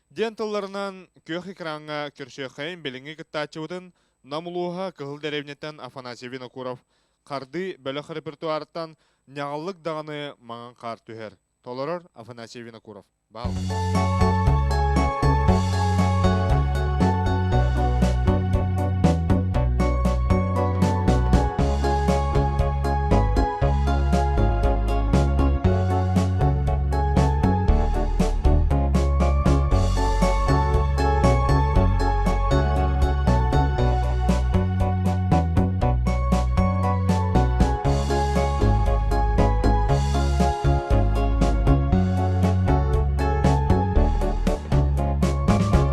Диэн тылларынан күөх экраҥҥа көрсүөххэйин билиҥҥи кыттааччыбытын Нам улууһа Кыһыл дэриэбинэттэн Афанасий Винокуров хардыы бөлөх репертуарыттан ньаҕаллык даҕаны маҥан хаар түһэр. Толорор Афанасий Винокуров. Баал.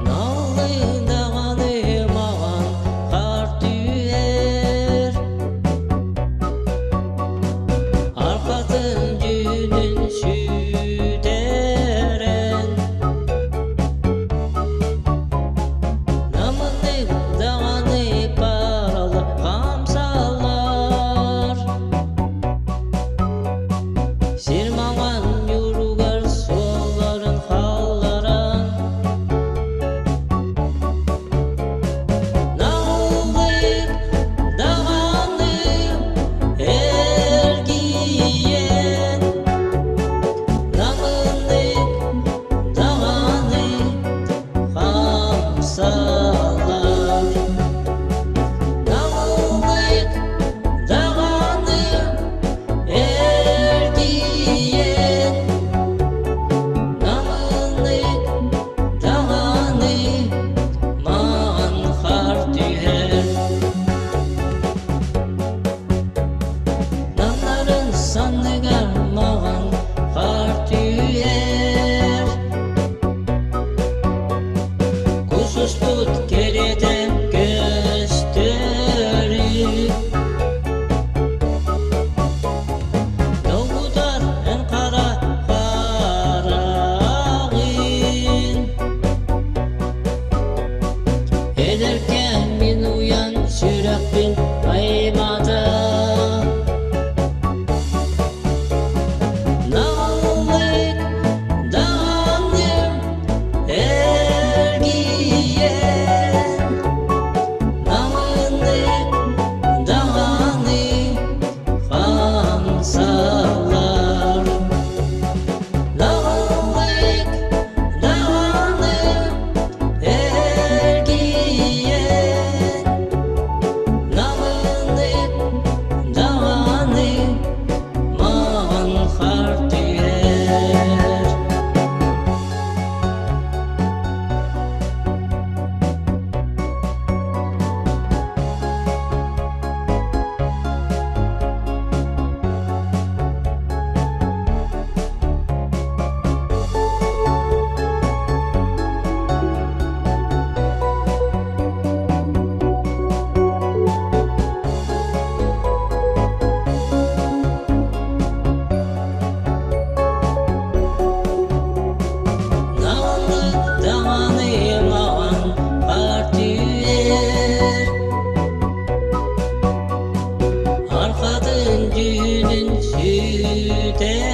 Наллыдаҕаны маҕан хаар түһэр, Арҕатын дьүһүнүн сүтэрэн, Намыннык даҕаны паралар хамсаллар, Сир маҥан ньууругар суолларын хаалларан, Наҕыллык даҕаны эргийэн, Намыннык даҕаны хамсаллар. Наҕыллык даҕаны эргийэн, Намыннык даҕаны маҕан хаар түһэр. Намнарын санныгар маҕан хаар түһэр. Кусуспут кэриэтэ көстөрү Долгутар эн хара хараҕын Эдэркээн мин уйан сүрэхпин аймата Наллык даҕаным эргийэн Намыннык даҕаны хамсаллар Наллык даҕаны эргийэн Намыннык даҕаны маҕан хаар түһэр. Наллык даҕаны маҕан хаар түһэр, Арҕатын дьүһүнүн сүтэрэн,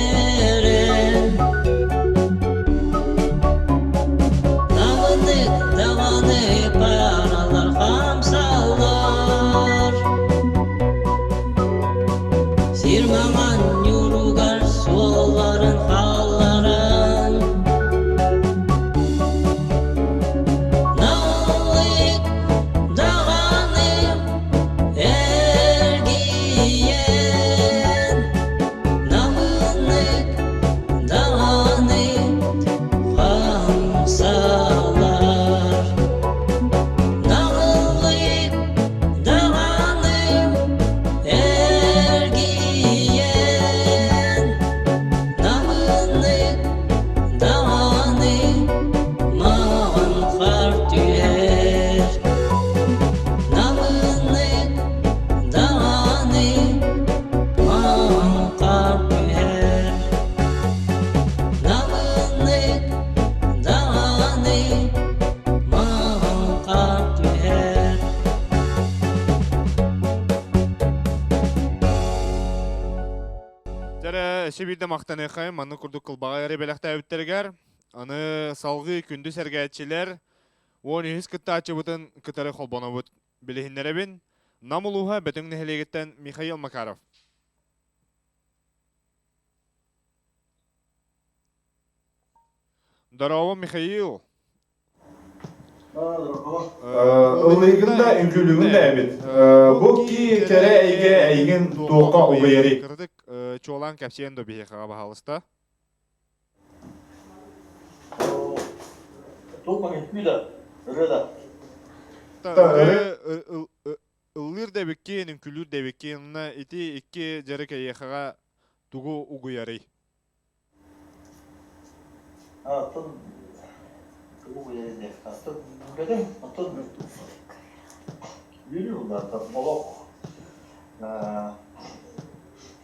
Намыннык даҕаны паралар хамсаллар, Сир маҥан ньууругар суолларын хаалларан, Наллык даҕаны эргийэн, Намыннык даҕаны хамсаллар. Наҕыллык даҕаны эргийэн, Намыннык Өссө биирдэ махтаныаххайын маннык курдук кылбаҕай эрэ бэлэхтээбиттэригэр. Аны салҕыы күндү сэргээччилэр 13 кыттааччыбытын кытары холбонобут. Билиһиннэрэбин, Нам улууһа Бөтүҥ нэһилиэгиттэн Михаил Макаров. Здорово, Михаил! Ыллыыгын да, үҥкүүлүүгүн да эбит. Бу ки кэрэ эйгэ эйигин туохха угуйарый? Кырдык чуолаан кэпсиэн до биһиэхэҕэ баһаалыста. Туох үҥкүү да, ырыа да. Ыллыыр да эбиккин, үҥкүүлүүр да эбиккин, онно ити икки дьарык эйиэхэҕэ тугу угуйарый? Атын тугу угуйарый диэх, атын бөдөҥ, атын үөрүү буллар, олох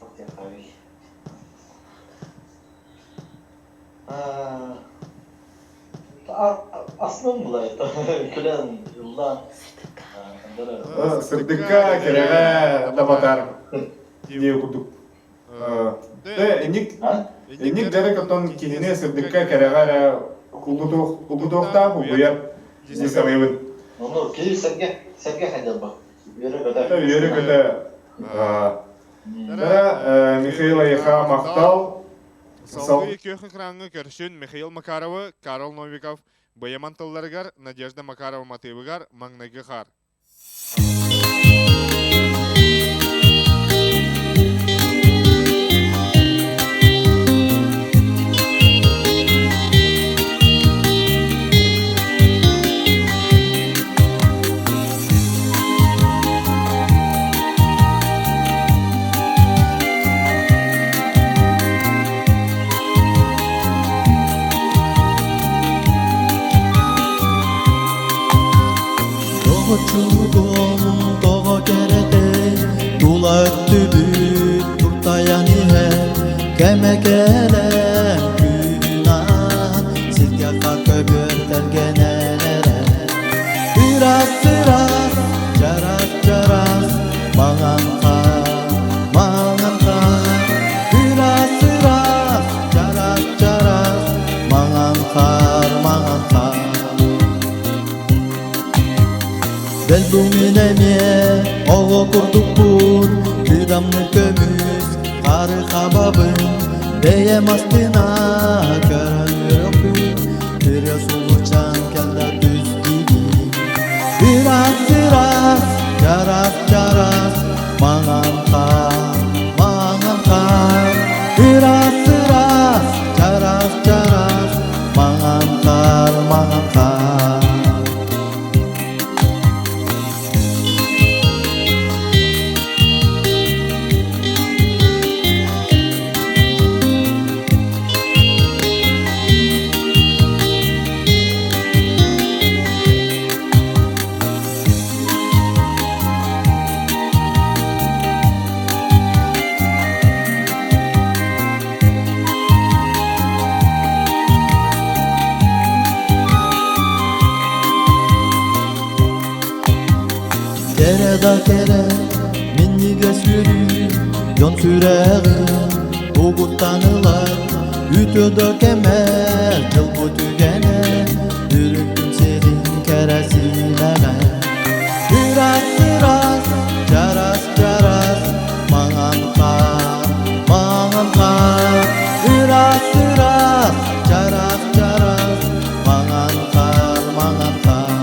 туох диэххэ Астынан булай, күлэн, ыллаан. Сырдыкка, кэрэҕэ да батар диэ курдук. Инник инник дьарык оттон киһини сырдыкка, кэрэҕэ эрэ угутуохтаах угуйар дии саныыбын. Ону киһи сэргэ сэргэ хайдалба. Үөрэ-көтө. Үөрэ-көтө. Дара Михаил Айха махтал. Салгыы күөх экраҥҥа көрсүн Михаил Макаровы, Карл Новиков быйаман тылларыгар, Надежда Макарова матыыбыгар маҥнайгы хаар. Тоҕочугун тоҕо кэрэтэй, тула өттүбүт туртайан иһэр, кэмэ кэлэн күн ааһан, сиргэ хаар көбүөр тэлгэнэн эрэр. Ыраас ыраас, чараас чараас, маҥан хаар, маҥан хаар. Ыраас ыраас, чараас чараас, маҥан хаар, маҥан хаар. Бэл бу мин эмиэ оҕо курдукпун, кыдамны көмүс хары хабабын, бэйэм астына көрөн үөрөхпүн, Ырыа сулучан кэллэ түс диибин. Ыраас ыраас, чараас чараас, маҥан хаар, маҥан хаар. Ыраас ыраас, чараас чараас, маҥан хаар, маҥан хаар. Кэрэ да кэрэ, минньигэс үөрүү, дьон сүрэҕин угуттан ылар, үтүө да кэмэ, дьыл бу түгэнэ, үрүҥ күн сирин кэрэ сиилэҕэ. Ыраас ыраас, чараас чараас, маҥан хаар, маҥан хаар, ыраас ыраас, чараас чараас, маҥан хаар, маҥан хаар.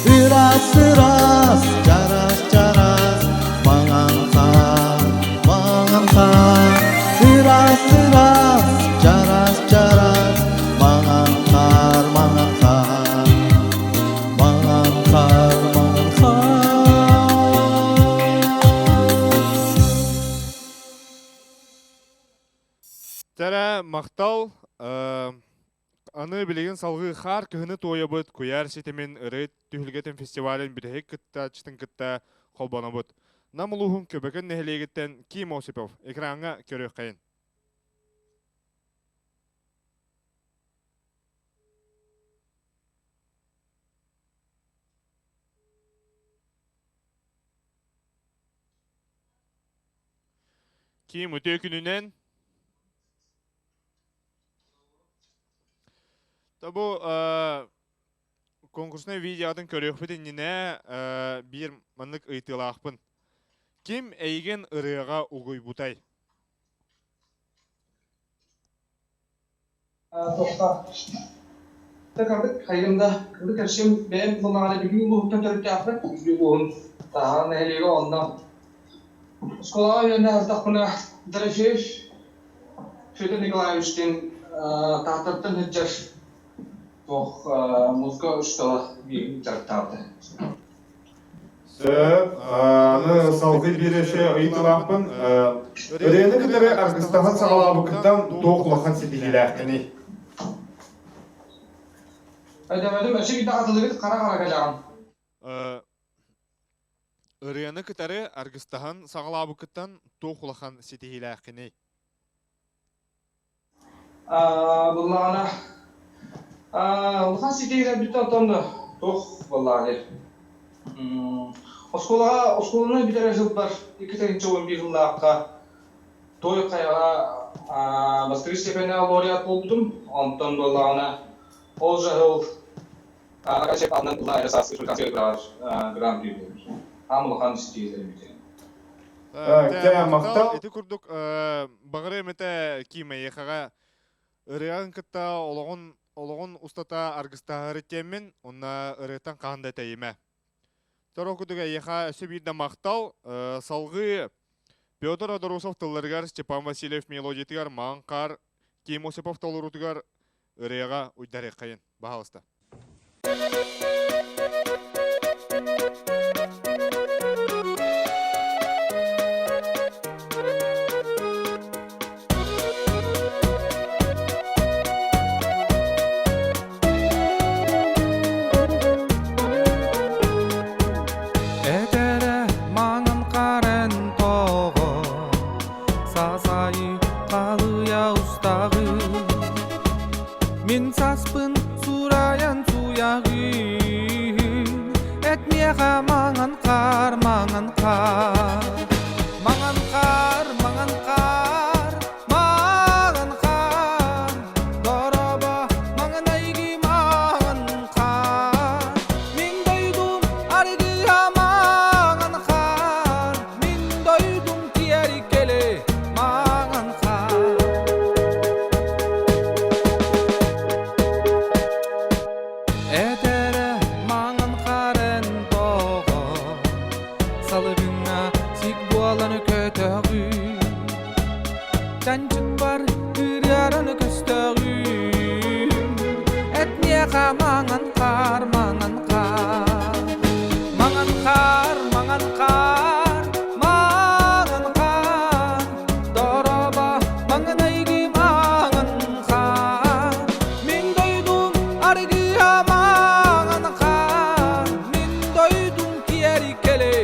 Ыраас ыраас, чараас чараас, маҥан хаар, маҥан хаар. Ыраас ыраас, чараас чараас, маҥан хаар, маҥан хаар. Маҥан хаар, маҥан хаар. Тэрэ махтал Аны билигин салгыы хаар кыһыны туойабыт куйаар ситимин ырыт түһүлгэтин фестивалын бүтэһик кыттааччытын кытта холбонобут. Нам улууһун Көбөкөн нэһилиэгиттэн Ким Осипов экраҥҥа көрүөххэйин. Ким үтүө күнүнэн. Бу конкурснай видеоҕытын көрүөхпүт иннинэ биир маннык ыйытыылаахпын. Ким эйигин ырыаҕа угуйбутай? Туохха кырдык хайым да кырдык эрчим бэйэм буоллаҕына Бүлүү улууһуттан төрүттээхпин. Бүлүү улууһун Таһаҕа нэһилиэгэ онно оскуолаҕа үөрэнэ сырыттахпына Дорофеев Федор Николаевич диэн Тааттаттан сылдьар туох музыка учуутала миигин дьарыктаабыта. Сөп. Аны салгыы биир өссө ыйытыылаахпын. Ырыаны кытары аргыстаһан саҕалаабыккыттан туох улахан ситиһиилээххиний? Өйдөөмөтүм, өссө биирдэ хатылыгыт хара-хара кэлэҕин. Ырыаны кытары аргыстаһан саҕалаабыккыттан туох улахан ситиһиилээххиний? Буллаҕына улахан ситиһиилэрбит оттон туох буоллаҕа Оскуолаҕа оскуоланы бүтэрэр сылбар 2011 сыллаахха Той Хайаҕа бастакы степеннээх лауреат буолбутум. Онтон буоллаҕына ол жаһыл Гран-при буолбут. Аам улахан ситиһиилэрим ити. Кэ махтал. Ити курдук баҕарыам этэ Ким эйиэхэҕэ ырыаҕын кытта олоҕун олоҕун устата аргыстаһары тиэммин уонна ырыаттан хаһан да тэйимэ. Торо курдук эйиэхэ өссө биирдэ махтал. Салгыы Петр Одорусов тылларыгар Степан Васильев мелодиятыгар Маҥан хаар Ким Осипов толоруутугар ырыаҕа уйдарыаххайын. Баһаалыста. Этэрэ маҥан харен тоҕо сасайы халыйа устаҕы Мин саспын сурайан суйаҕын Эт миэхэ маҥан хаар, маҥан хаар Маҥан хаар, маҥан хаар, маҥан хаар Дорообо, маҥнайгы маҥан хаар Мин дойдум аргыа маҥан хаар Мин дойдум киэри кэлэ маҥан хаар Этэрэ маҥан харен тоҕо Салыгыҥҥа сик буолан көтөҕүн Чанчыкпар кырыаран көстөҕүн Эт миэхэ маҥан хаар, маҥан хаар Маҥан хаар, маҥан хаар, маҥан хаар Дорообо, маҥнайгы маҥан хаар Мин дойдум аргыа маҥан хаар Мин дойдум киэри кэлэ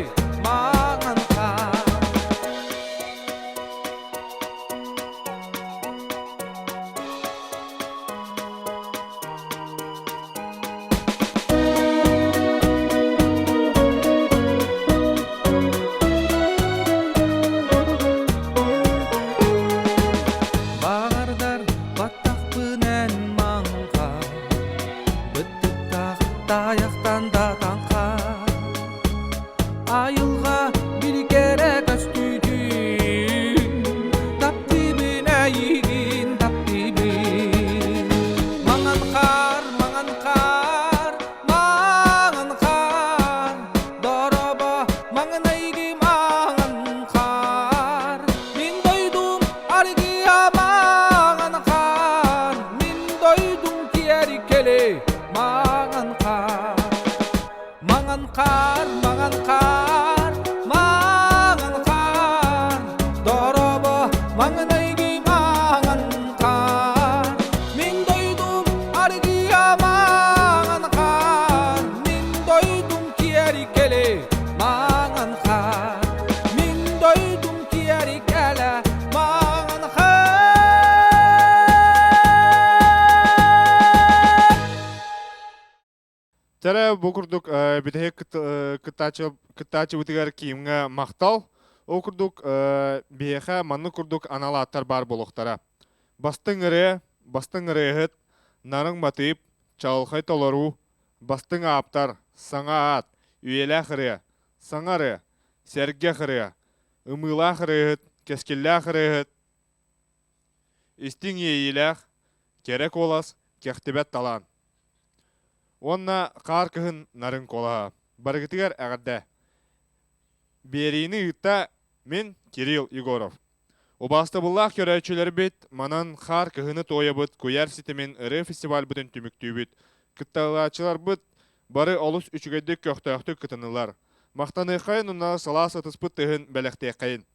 маҥан хаар Баҕардар баттахпын эн маҥха, быттыктаах тайахтан да таҥха. Айылҕа били кэрэ көстүүтүн таптыыбын эйигин таптыыбын. Маҥан хаар, маҥан хаар, маҥан хаар, дорообо маҥнайгы маҥан хаар. Мин дойдум аргыа маҥан хаар, мин дойдум киэри кэлэ маҥан хаар. Маҥан хаар, маҥан хаар, маҥан хаар, дорообо, маҥнайгы маҥан хаар. Мин дойдум аргыа маҥан хаар, мин дойдум киэри кэлэ маҥан хаар. Мин дойдум киэри кэлэ маҥан хаар. Тэрэ бу курдук бүтэһик кыттааччыбытыгар Киимҥэ махтал. Ол курдук биһиэхэ маннык курдук анал ааттар баар буолуохтара. Бастыҥ ырыа, бастыҥ ырыаһыт, Нарыҥ Матыып, Чаҕылхай толоруу, Бастыҥ ааптар, Саҥа аат, Үйэлээх ырыа, Саҥа ырыа, Сэргэх ырыа, Ымыылаах ырыаһыт, Кэскиллээх ырыаһыт, Истиҥ иэйиилээх, Кэрэ куолас, Кэхтибэт талаан. Уонна хаар кыһын нарын куолаһа. Барыгытыгар эҕэрдэ! Биэриини ыытта мин Кирилл Егоров. Убаастабыллаах көрөөччүлэрбит, манан хаар кыһыны туойабыт куйаар ситимин ырыа фестивальбытын түмүктүүбүт. Кыттааччыларбыт бары олус үчүгэйдик көхтөөхтүк кытыннылар. Махтаныаххайын уонна сылаас ытыспыт тыһын бэлэхтиэххэйин.